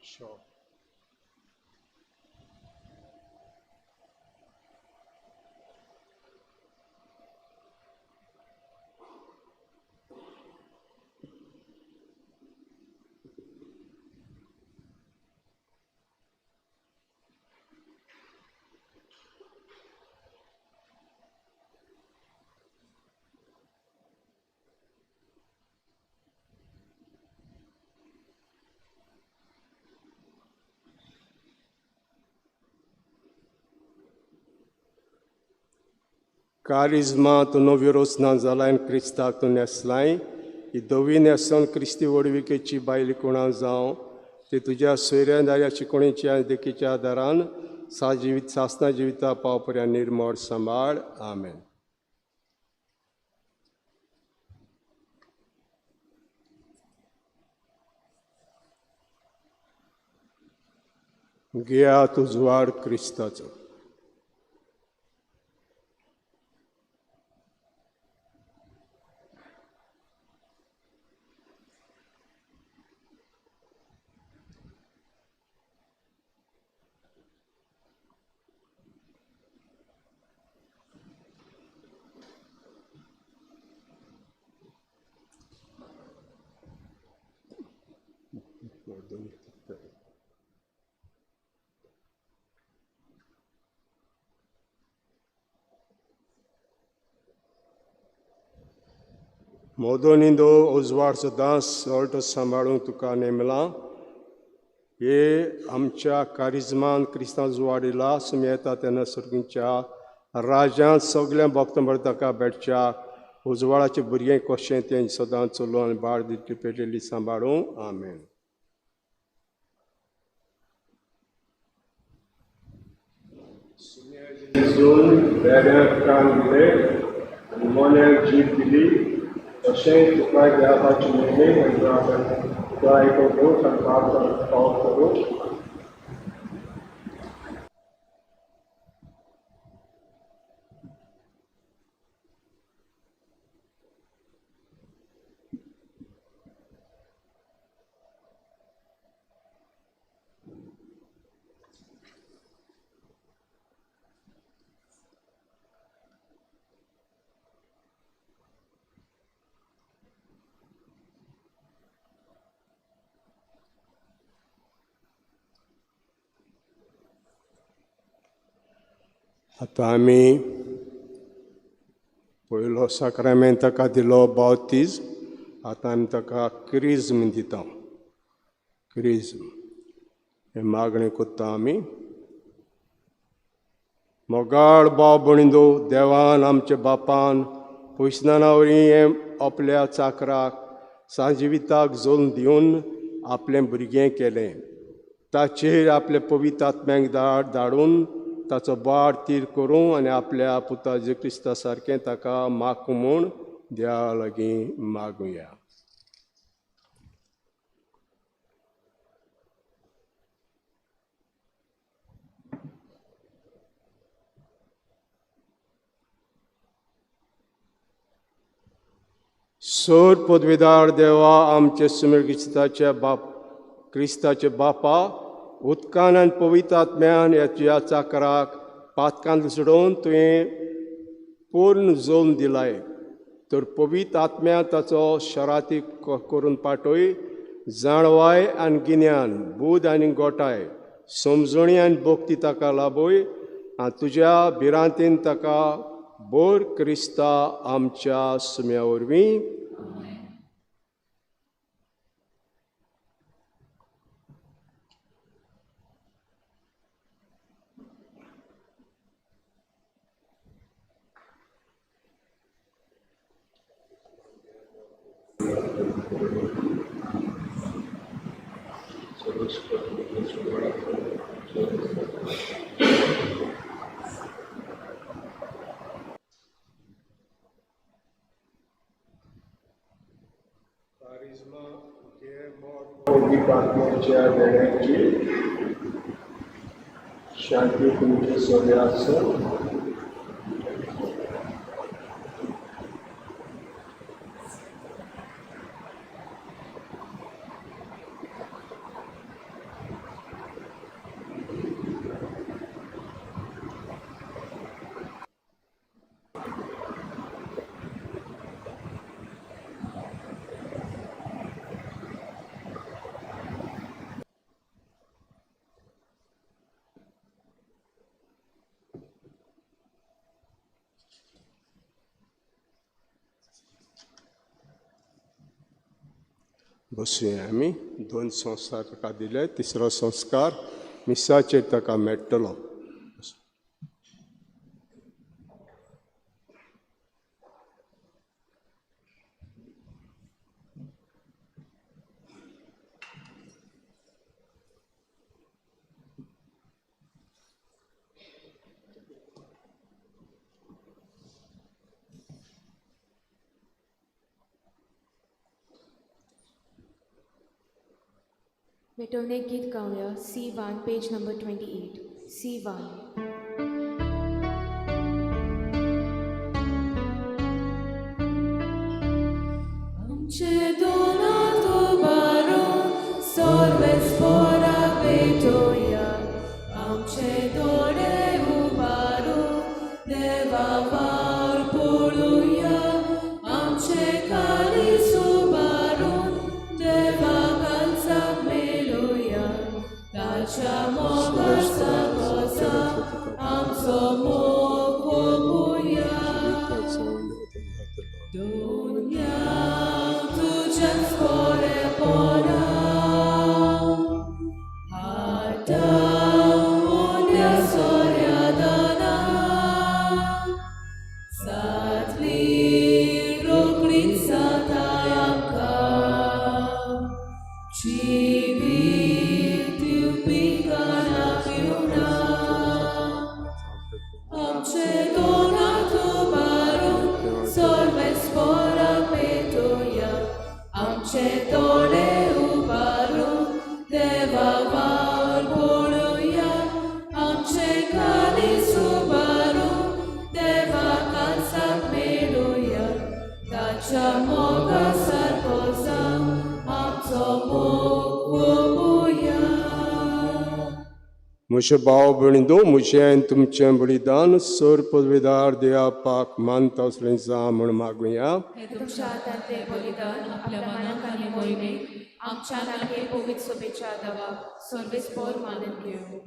Sure. कारिज्मा तूं नव्यो रचना जालाय आनी क्रिस्ताक तूं न्हेसलाय. ही धवी न्हेसण क्रिस्ती व्हडविकेची बायल कोणा जावं ती तुज्या सोयऱ्या दाऱ्या शिकोवणेच्या आनी देखीच्या आदारान जिवीत सासना जिविता पावपर्या निर्मळ सांबाळ. आमेन. घेया तुजवाड क्रिस्ताचो. मोदो निंदो उजवाड सदांच सळटो सांबाळूंक तुका नेमलां. हे आमच्या कारिजमान क्रिस्तांव जुवाडीला सुमी येता तेन्ना सर्गीच्या राज्यांत सगळ्या भक्तां बरें ताका भेटच्या उजवाडाचें भुरगें कशें तें सदांच चलोवन आनी बाळ दितली पेटयल्ली सांबाळूं. आमेन. जेजून बेऱ्यांक कान दिले आनी मोन्याक जीब दिली, तशें तुका देवाची नेमे आनी तुका आयकूंक आनी पाव करूं. आतां आमी पयलो साक्रामेंत ताका दिलो बावतीज, आतां आमी ताका क्रिज्म दिता. क्रिज्म हें मागणें करता आमी. मोगाळ भाव भयणींनो, देवान आमच्या बापान पयसनाना वरवीं हें आपल्या चाकराक साजिविताक जोल दिवन आपलें भुरगें केलें. ताचेर आपल्या पवित्र आत्म्याक धाडून ताचो बाळ तीर करूं आनी आपल्या पुता जेजू क्रिस्ता सारकें ताका मागूं म्हूण देवा लागीं मागुया. सोर पदवीदार देवा, आमचे सुमेर क्रिस्ताच्या बाप क्रिस्ताचे बापा, उदकान आनी पवित्र आत्म्यान ह्या तुज्या चाकराक पातकान सोडोवन तुवें पूर्ण जोल दिलाय, तर पवित्र आत्म्या ताचो शराती करून पाटय जाणवाय आनी गिन्यान, बूद आनी गोटाय, समजणी आनी भक्ती ताका लाभय आनी तुज्या भिरांतीन ताका बोर क्रिस्ता आमच्या सुम्या वरवीं. शांती तुमचे सगळे आसूं. बसुया आमी. दोन संस्कार ताका दिले, तिसरो संस्कार मिसाचेर ताका मेळटलो. पेटोवणे गीत गावया C1 page number 28 C1. आमचे दोनातो बारो सोर्वेस पोरा पेटोया, आमचे दोळे उबारो देवा वार पळोवया, आमचे काळीज उबारो देवा कालसाक मेळोया, ताच्या मोगाचा कोसा जिवीत दिवपी खाणा पिवणा आमचे दोनात उबारून सर्वेस्पोरा पेटोया आमचे दोळे उबारून देवा वावर पळोवया आमचे कालीस उबारून देवा कांसाक मेळोया ताच्या मोगा सारको जावं आमचो मोग वोपुया. म्हजे भाव भयणींनो, म्हजें आनी तुमचें बलिदान सर पदवेदार देवा पाक मानता असलें जावं म्हूण मागुया. हे तुमच्या हातांतले बलिदान आपल्या मनाक आनी मोहिमेक आमच्या आनी हे पवित्र सभेच्या देवाक सर्वेस्पोर मानून घेवं.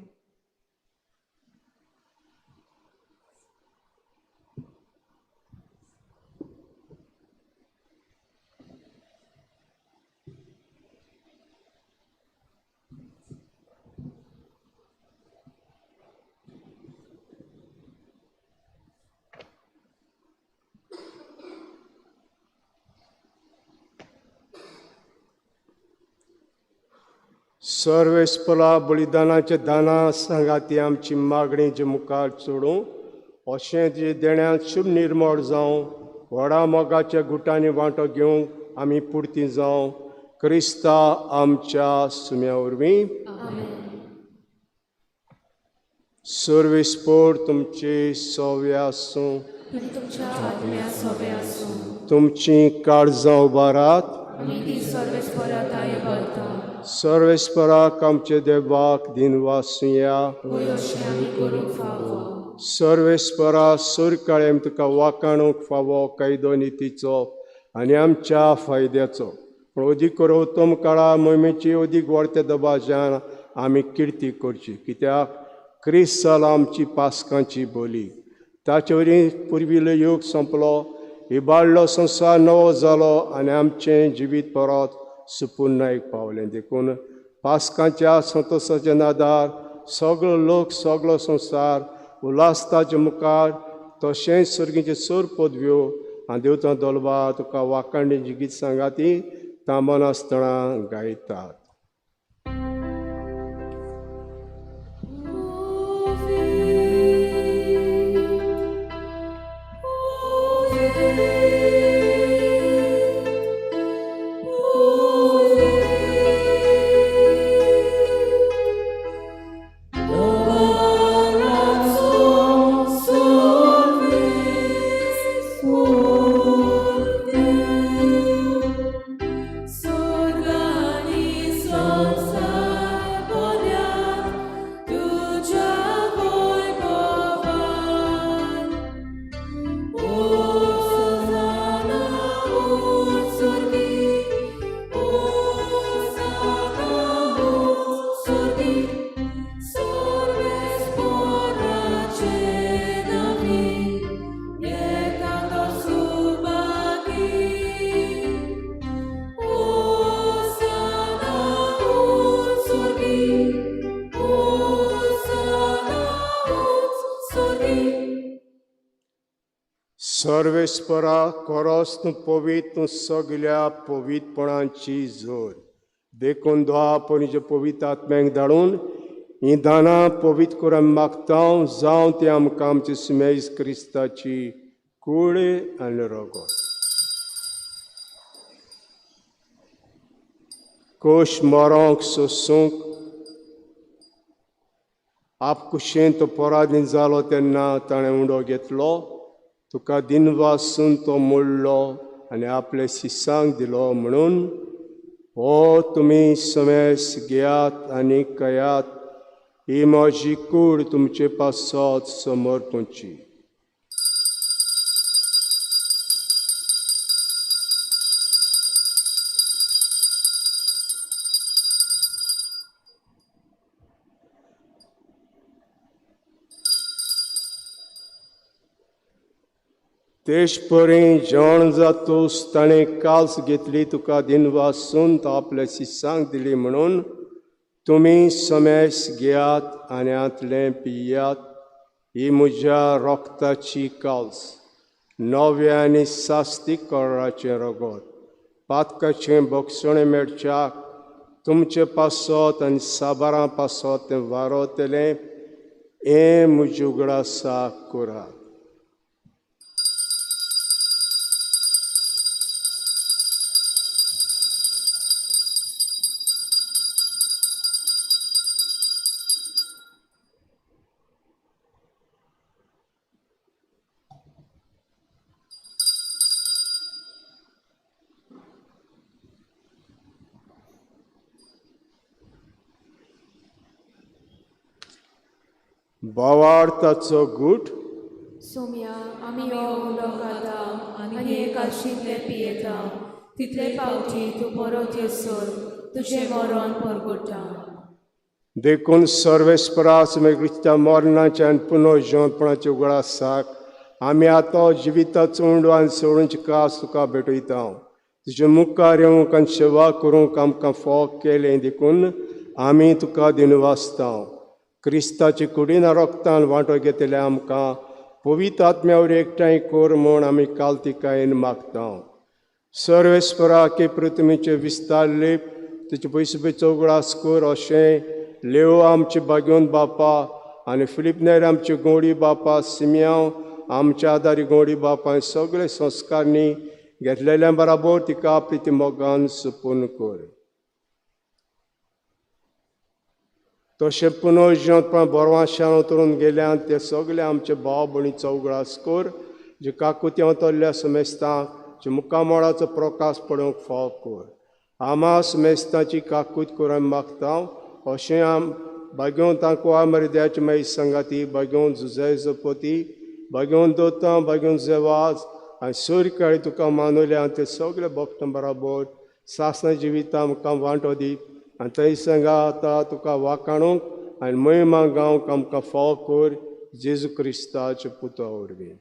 सर्वेस्परा बलिदानाच्या दाना सांगाती आमची मागणी जे मुखार चडूं अशें तुजे देण्यांत शुभ निर्मळ जावं व्हडा मोगाच्या गुटांनी वांटो घेवंक आमी पुरती जावं क्रिस्ता आमच्या सुम्या वरवीं. सर्वेस्पोर तुमचे सव्य आसूं. आनी तुमच्या आत्म्या सोबे आसूं. तुमची काळजां उबारात. आमी ती सर्वेस्पोरा ताय भरता. सर्वेस्पराक आमचे देवाक दिनवासुया. वय अशें आमी करूंक फावो. सर्वेस्परा सुरकाळेम तुका वाकाणूंक फावो कायदो नितीचो आनी आमच्या फायद्याचो पूण अदीक करून काळा मोहिमेची अदीक वाडत्या दबाज्यान आमी किर्ती करची कित्याक क्रिस्त जाला आमची पासकांची बोली. ताचे वरवीं पुर्विल्लो योग सोंपलो, इबाडलो संवसार नवो जालो आनी आमचें जिवीत परत सुपुर्णायक पावलें. देखून पासकांच्या संतोशाच्या नादार सगळो लोक सगळो संवसार उल्हासताचे मुखार तशेंच सर्गीचे सर पदव्यो आनी देवता दोलबा तुका वाखाणीची गीत सांगाती तांबनासतना गायतात. सर्वेस्परा कोरोस तूं पवित्र तूं सगल्या पवित्रपणाची जोर देखून द्वा पणजे पवित्र आत्म्यांक धाडून हीं दानां पवित्र करून मागता जावं ती आमकां आमची सुमेज क्रिस्ताची कूड आनी रगत. कोश मरोंक सोसूंक आपकुशेन तो पराधीन जालो तेन्ना ताणें उंडो घेतलो, तुका दिनवासून तो मोडलो आनी आपले शिसांक दिलो म्हणून हो तुमी समेस घेयात आनी कयात, ही म्हजी कूड तुमचे पासत समर्पणची. तेश परी जेवण जातूस ताणें काल्स घेतली, तुका दिनवासून तो आपल्या शिसांक दिली म्हणून तुमी समेस घेयात आनी हांतलें पियात, ही म्हज्या रोगताची काल्स, नव्या आनी सास्तीक कराचें रगत, पातकाचें बक्षणें मेळच्याक तुमचे पासत आनी साबारां पासत तें वारोतलें हें म्हजे उगडासाक करात. भावार्थाचो गूट. सोम्या, आमी हो उलो खाता आनी हे काशिंतले पियेता तितले पावटी तूं परत येसर तुजें मरण परगटा. देखून सर्वेस्परास क्रिस्ता मरणाचे आनी पुनर्जिवंतपणाचे उगडासाक आमी आतां जिविताचो उंडो आनी सोडूंची कास तुका भेटयता. तुजे मुखार येवंक आनी सेवा करूंक आमकां फोग केलें देखून आमी तुका दिनवासता. क्रिस्ताचे कुडीन रोगतान वांटो घेतले आमकां पवित्र आत्म्या वरवीं एकठांय कर म्हूण आमी कालतिकायेन मागता. सर्वेस्पराके पृथ्वीचे विस्तारले तुजे पयसुपेचो उगडास कर अशें लेव आमचे भाग्योन बापा आनी फिलिपनेर आमचे गोडी बापा, सिमियांव आमच्या आदारी गोडी बापा आनी सगळे संस्कारणी घेतलेल्या बराबर तिका प्रिती मोगान सुपून कर. तशें पुनर्जिवंतपण बरवाशान उतरून गेल्यान ते सगळे आमचे भाव भयणीचो उगडास कर जे काकुती अवतरल्या समेस्तांक जे मुखामोळाचो प्रकाश पडोवंक फाव कर. आमा समेस्तांची काकूत करून मागता अशें आम भाग्यवंतांक मरिद्याची मागीर संगाती भाग्यवंत जुजय जपती भाग्यवंत दोतां भाग्यवंत जेवाज आनी सूर्यकाळी तुका मानवल्या ते सगळे भक्त बराबर सासणा जिविता आमकां वांटो दी आनी थंय सांगा आतां तुका वाकाणूंक आनी महिमा गावंक आमकां फाव कर जेजू क्रिस्ताचे पुता वरवीं.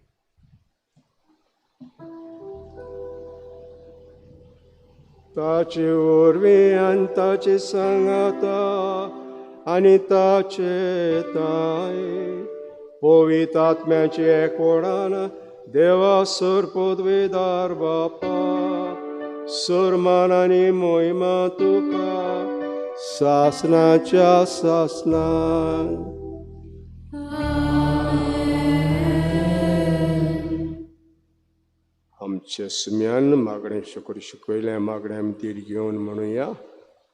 ताचे वरवीं आनी ताचे सांगाता आनी ताचे ताय पवित्र आत्म्याचे एकवटान देवा सर पदवेदार बापा सरमान आनी महिमा तुका सासनाच्या सासनान. आमच्या सुम्यान मागणें शुक्र शिकयलें मागणें आमी तीर घेवन म्हणुया.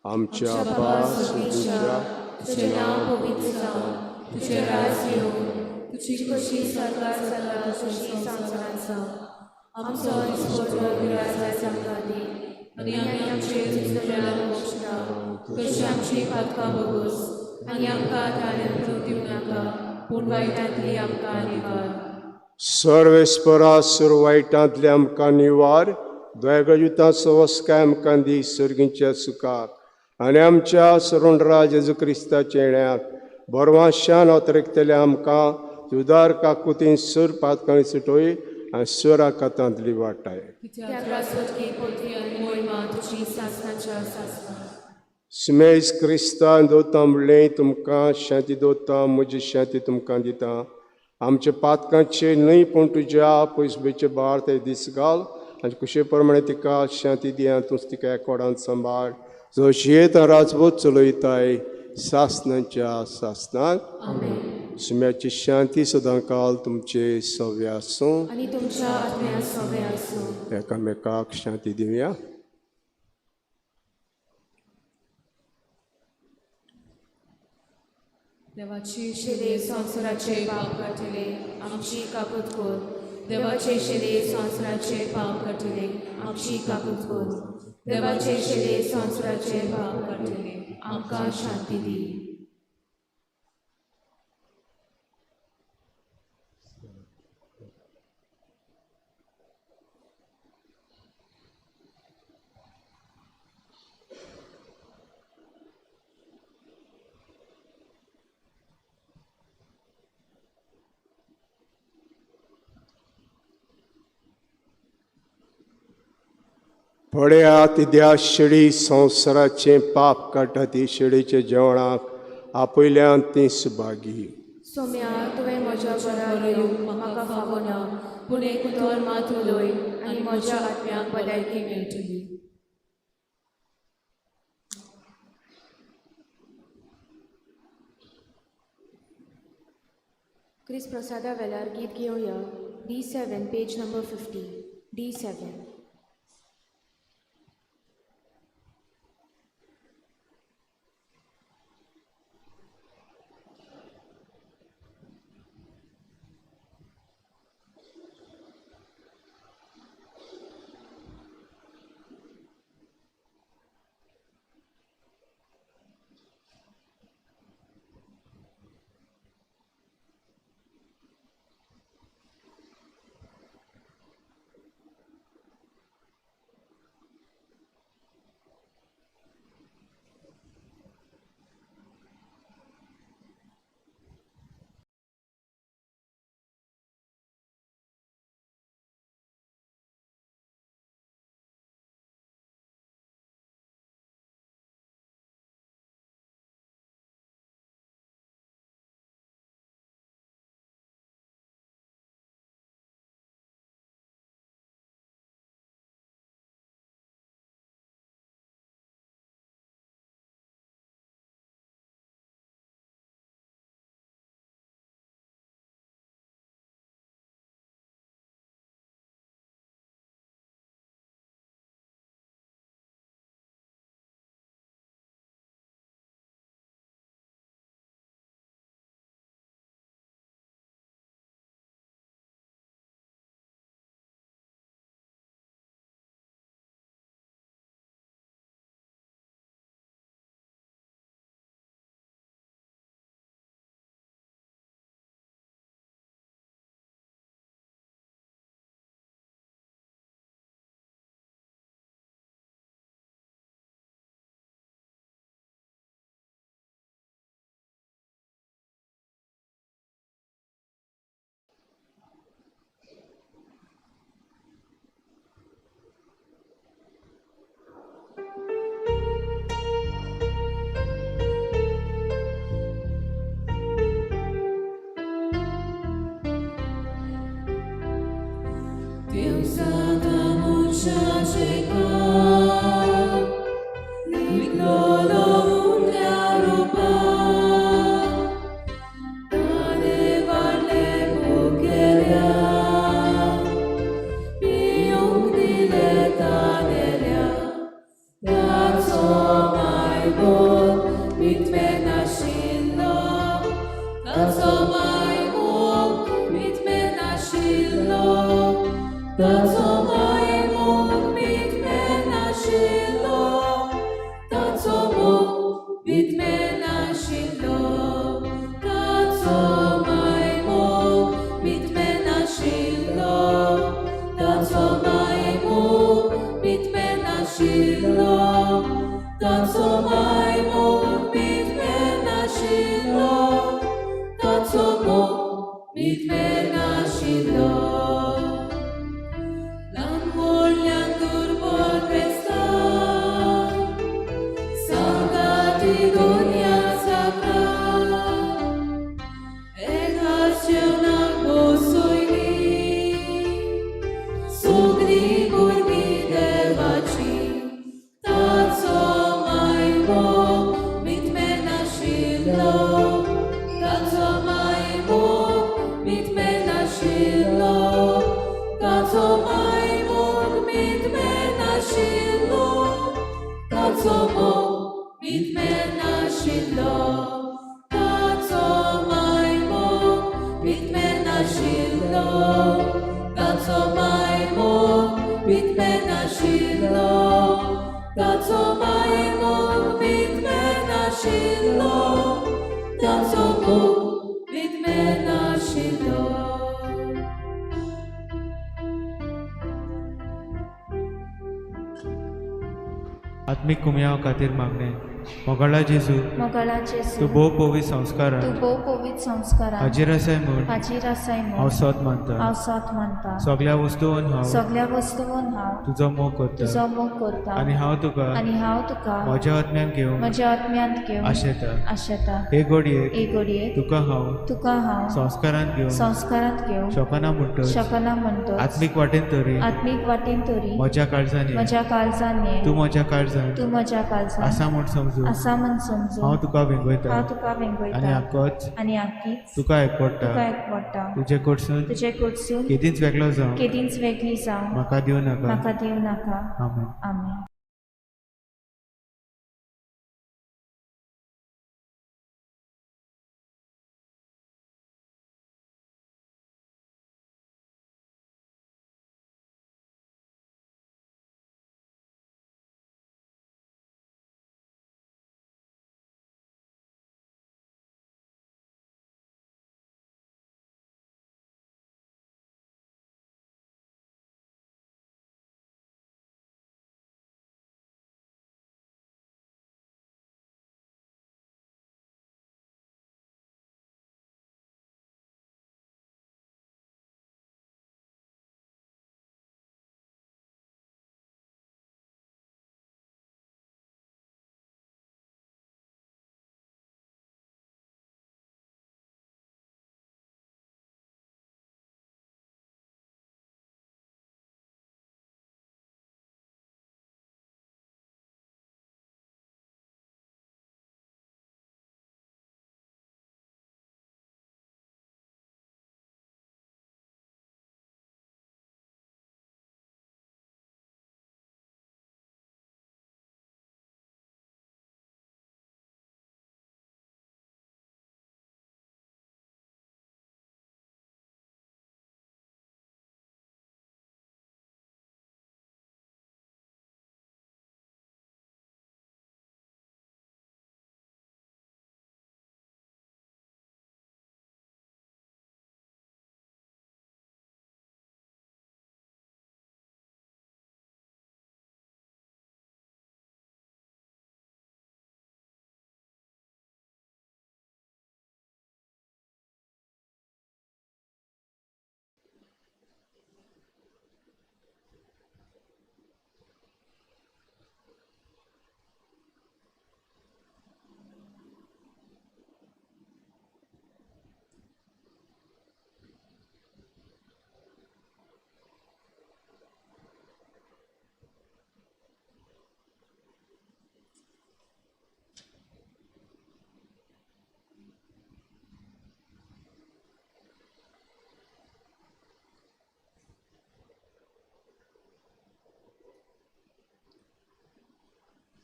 आमच्या बापा तुज्या तुजें नांव पवित्र जावं, तुजें राज येवं, तुजी कशी सरकार जाता तशी संवसारांत जावं. आमचो दिसपट्टो ग्रास आयज आमकां दी आनी आमी आमचे चुकलेल्यांक बक्षता तशी आमची पातकां भोगोस आनी आमकां ताणें दिवं नाका पूण वायटांतली आमकां निवार. सर्वेस्परा सुर वायटांतले आमकां निवार दोळ्या सवस्काय आमकां दी सर्गीच्या सुखाक आनी आमच्या सरुणरा जेजू क्रिस्ताच्या येण्याक बरवाशान अतरेकतले आमकां उदार काकुतीन सुर पातकांनी सुटोय आनी सुरा कातांतली वाटाय. सुमेज क्रिस्तान दोता म्हणलें तुमकां शांती दोता म्हजी शांती तुमकां दिता. आमच्या पातकांचे न्हय पूण तुज्या पयसुबेचे भार ते दीस घाल आनी कुशे प्रमाणे तिका शांती दी आनी तूंच तिका एकवटान सांबाळ जो जियेत राजबोध चलयताय सासनाच्या सासनाक. सुम्याची शांती सदांकाल तुमचे सव्य आसूं आनी तुमच्या आत्म्या सवे आसूं. एकामेकाक शांती दिवया. देवाची शिरे संवसाराचे पाप काडटले आमची काकूत कर. देवाचे शिरे संवसाराचे पाप काडटले आमची काकूत कर. देवाचे शिरे संवसाराचे पाप काडटले आमकां शांती दी. पळयात त्या शेळी संवसाराचें पाप काडटा ती शेळीच्या जेवणाक आपयल्यान ती सुभागी. सोम्या, तुवें म्हज्या घरा येवंक म्हाका फावो ना, पूण एक उतर मात उलय आनी म्हज्या आत्म्याक भलायकी मेळटली. क्रिस्त प्रसादा वेलार गीत घेवया D7 page number 50 D7. आत्मिक कुमयाव खातीर मागणें. मोगाळा जेजू, तूं भोव पवित्र संस्कारान हाजीर आसाय म्हूण हांव सोद मानता. सगळ्या वस्तून हांव तुजो मोग करता आनी हांव तुका म्हज्या आत्म्यान घेवंक आशेता. हे घडयेक तुका हांव संस्कारांत घेवंक शकना म्हणटच आत्मीक वाटेन तरी म्हज्या काळजान ये, तूं म्हज्या काळजान आसा म्हूण समजून समजून आसा म्हूण समजून हांव तुका वेंगयता हांव तुका आनी वेंगयता आकोच आनी आकीच तुका एकवडटा. तुका एकवडटा. तुजे कडसून तुजे कडसून केदींच वेगळो जावं केदींच वेगळी जावं म्हाका दिवं नाका. म्हाका दिवं नाका. आमेन. आमेन.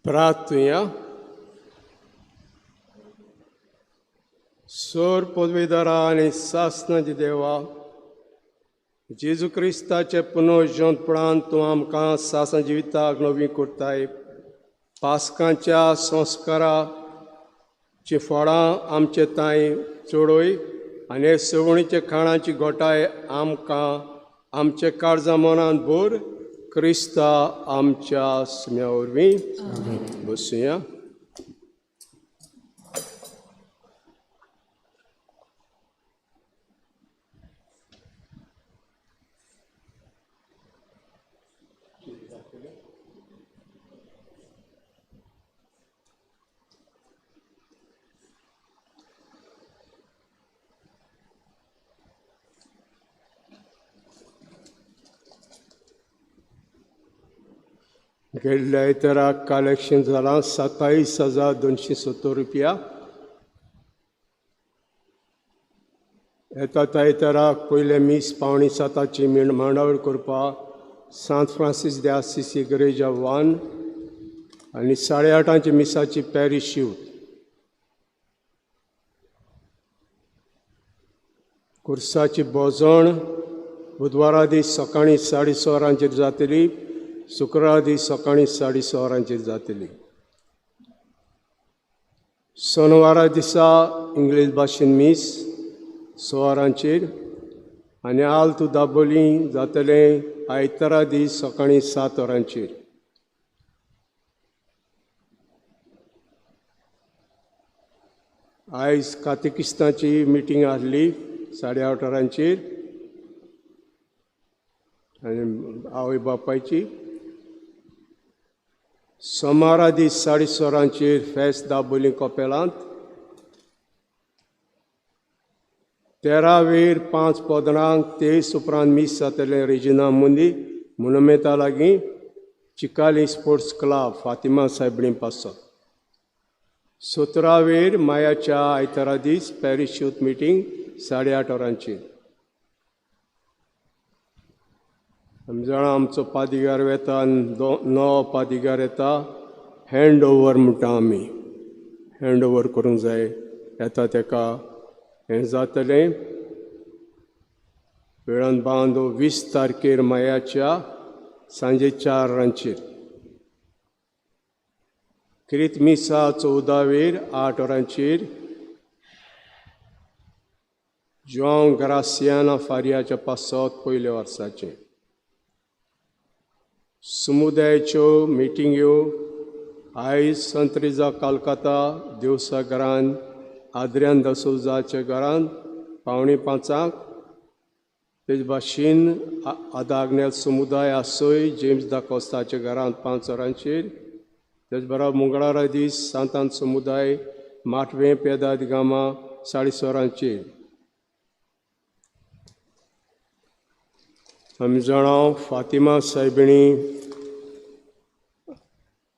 प्रार्थुया. सोर पदवीदारा आनी सासनाची देवा, जेजू क्रिस्ताचे पुनर्जनपणान तूं आमकां सासना जिविताक नवी करताय. पास्कांच्या संस्काराची फळां आमचे तांय चडय आनी सवणीच्या खाणाची गोठाय आमकां आमचे काळजा मनान भर. क्रिस्ता आमच्या सुम्या वरवीं. बसुया. गेल्ल्या आयताराक कलेक्शन जालां 27,270 रुपया. येता आयताराक पयलें मीस 6:45 मांडावळ करपाक सांत फ्रांसीस दे आसिसी इग्रेजा 1 आनी 8:30 मिसाची पॅरीश यूथ. कुर्साची भोजण बुधवारा दीस सकाळीं 6:30 वरांचेर जातली. शुक्रारा दीस सकाळीं 6:30 वरांचेर जातली. सोनवारा दिसा इंग्लीश भाशेन मीस 6 वरांचेर आनी आल्तू दाबोली जातलें आयतारा दीस सकाळीं 7 वरांचेर. आयज कातिकिस्ताची मिटींग आसली 8:30 वरांचेर आनी आवय बापायची. सोमारा दीस 6:30 वरांचेर फेस्त दाबोली कपेलांत. 13 वेर 5 पदरांक 23 उपरांत मीस जातलें रेजिना मुंदी मोनुमेंता लागीं चिकाली स्पोर्ट्स क्लब फातिमा सायबणी पासत. सतरावेर मायाच्या आयतारा दीस पॅरीश यूथ मिटींग 8:30 वरांचेर. आमी जाणा आमचो पादिगार वेता आनी 9 पादिगार येता. हँड ओवर म्हणटा आमी, हँड ओवर करूंक जाय येता तेका. हें जातलें वेळान बांदो 20 तारखेर मायाच्या सांजे 4 वरांचेर. क्रित मिसा 14वेर 8 वरांचेर जुआंव ग्रासियाना फारियाच्या पासत पयल्या वर्साचें. समुदायाच्यो मिटिंग्यो आयज संत्रिजा कालकाता देवसा घरान आद्रियान दसोजाच्या घरान 4:45. तेज भाशेन आदाग्नेल समुदाय आसोय जेम्स दाकोस्ताच्या घरांत 5 वरांचेर. तेज बरोबर मंगळारा दीस सांतान समुदाय माटवें पेदाद गामा 6:30 वरांचेर. आमी जाणा फातिमा सायबिणी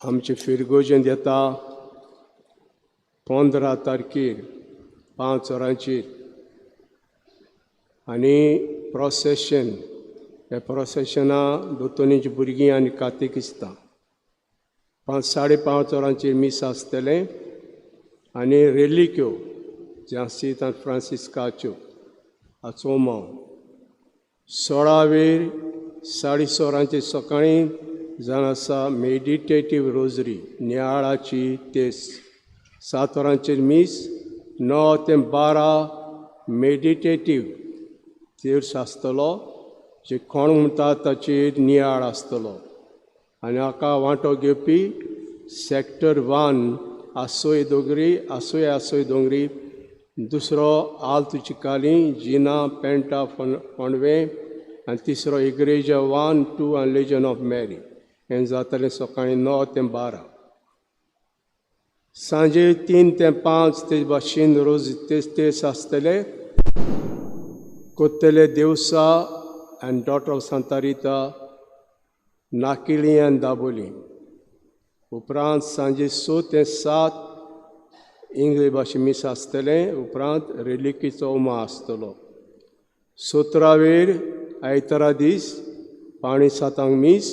आमचे फिरगोजेंत येता 15 तारखेर 5 वरांचेर. आनी प्रोसेशन, ह्या प्रोसेशना दोतोनीची भुरगीं आनी कातेकिस्तां 5:30 वरांचेर मीस आसतलें. आनी रेलिक्यो जासीत आनी फ्रांसिस्काच्यो हाचो माव 16वेर 6:30 वरांचेर सकाळीं जावन आसा मेडिटेटीव रोजरी नियाळाची तेस. 7 वरांचेर मीस, 9 ते 12 मेडिटेटीव तेर्स आसतलो, जे कोण म्हणटा ताचेर नियाळ आसतलो. आनी हाका वांटो घेवपी सॅक्टर 1 आसोय दोंगरी, आसोय आसोय दोंगरी, दुसरो आल्त चिकाली जिना पेंटा फोंडवें, आनी तिसरो इग्रेजा 1, 2 आनी लेजन ऑफ मॅरी. हें जातलें सकाळीं 9 ते 12. सांजे 3 ते 5 ते भाशेन रोज तेच तेच आसतले. कोत्तले देवसा आनी डॉटर ऑफ सांतारिता नाकिली आनी दाबोली. उपरांत सांजे 6 ते 7 इंग्लीश भाशे मीस आसतलें. उपरांत रेलिकीचो उमा आसतलो. 17वेर आयतारा दीस 6:45 मीस,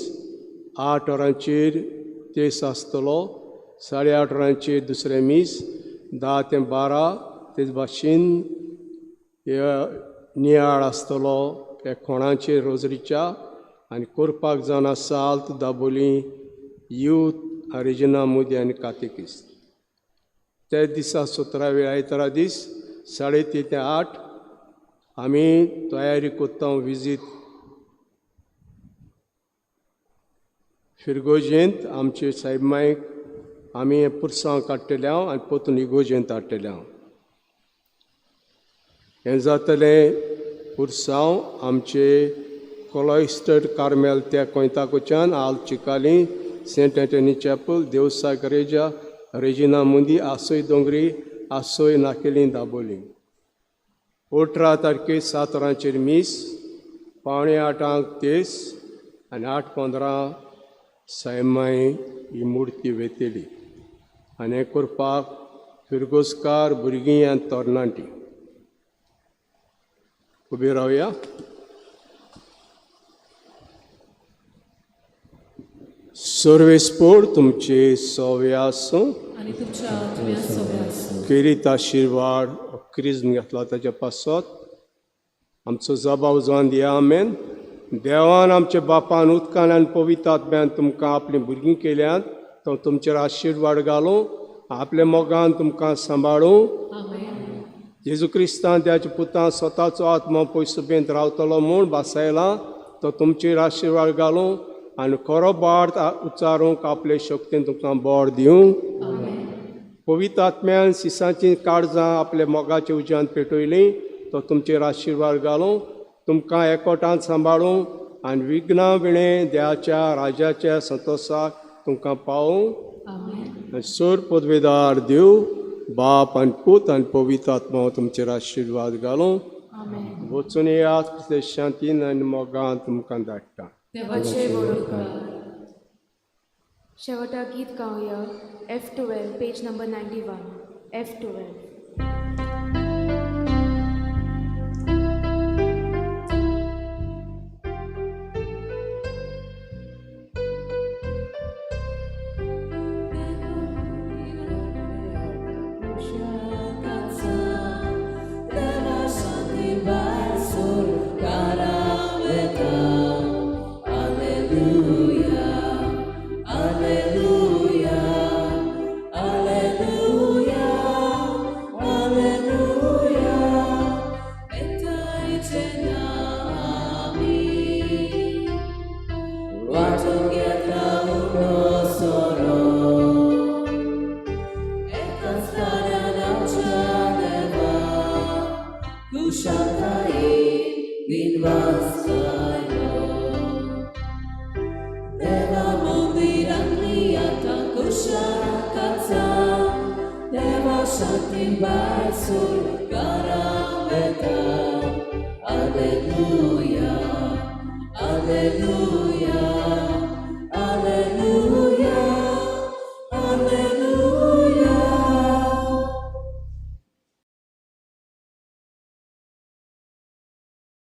8 वरांचेर तेस आसतलो, 8:30 वरांचेर दुसरें मीस, 10 ते 12 तेच भाशेन नियाळ आसतलो ह्या कोणाचेर रोजरीच्या. आनी करपाक जावन आसा आल्त दाबोली यूथ रेजिना मोदी आनी कातेकिस्त. त्या दिसा 17वेर आयतारा दीस 3:30 ते 8 आमी तयारी करता विजीत फिरगोजेंत. आमचे सायब मायक आमी पुरसांव काडटले हांव आनी परतून इगोजेंत हाडटले हांव. हें जातलें पुरसांव आमचे कोलॉयस्टर्ड कार्मेल त्या कोयताकोच्यान आल Chicalim Saint Anthony chapel देवसा गरेजा Regina मुंदी आसोय दोंगरी आसोय नाकेली दाबोली. 18 तारखेर 7 वरांचेर मीस, 7:45 तेस आनी 8:15 सायमाय ही मुर्ती वेतली. आनी हें करपाक फिरगोजकार भुरगीं आनी तरणाटीं उबी रावया. सर्वेस्पोर तुमचे सवे आसूं आनी तुमच्या आत्म्या सवे आसूं. केरीत आशिर्वाद क्रिज्म घेतला ताच्या पासत आमचो जबाव जावन दिया. आमेन. देवान आमच्या बापान उदकान आनी पवित्र आत्म्यान तुमकां आपलीं भुरगीं केल्यांत, तो तुमचेर आशिर्वाद घालूं, आपल्या मोगान तुमकां सांबाळूं. जेजू क्रिस्तान त्याच्या पुतान स्वताचो आत्मो पयसुबेंत रावतलो म्हूण भासायला, तो तुमचेर आशिर्वाद घालूं आनी खरो बोड उच्चारूंक आपले शक्तीन तुमकां बोड दिवं. पवित्र आत्म्यान सिसांची काळजां आपल्या मोगाच्या उज्यान पेटयलीं, तो तुमचेर आशिर्वाद घालूं, तुमकां एकवटान सांबाळूं आनी विघ्ना विणें देवाच्या राजाच्या संतोसाक तुमकां पावूं. आनी सोर पदवेदार देव बाप आनी पूत आनी पवित्र आत्मा तुमचेर आशिर्वाद घालूं. वचून येयात शांतीन आनी मोगान तुमकां धाडटा. देवाचे व्हड उपकार. शेवटाक गीत गावया F12 page number 91 F12. Alleluia, Alleluia.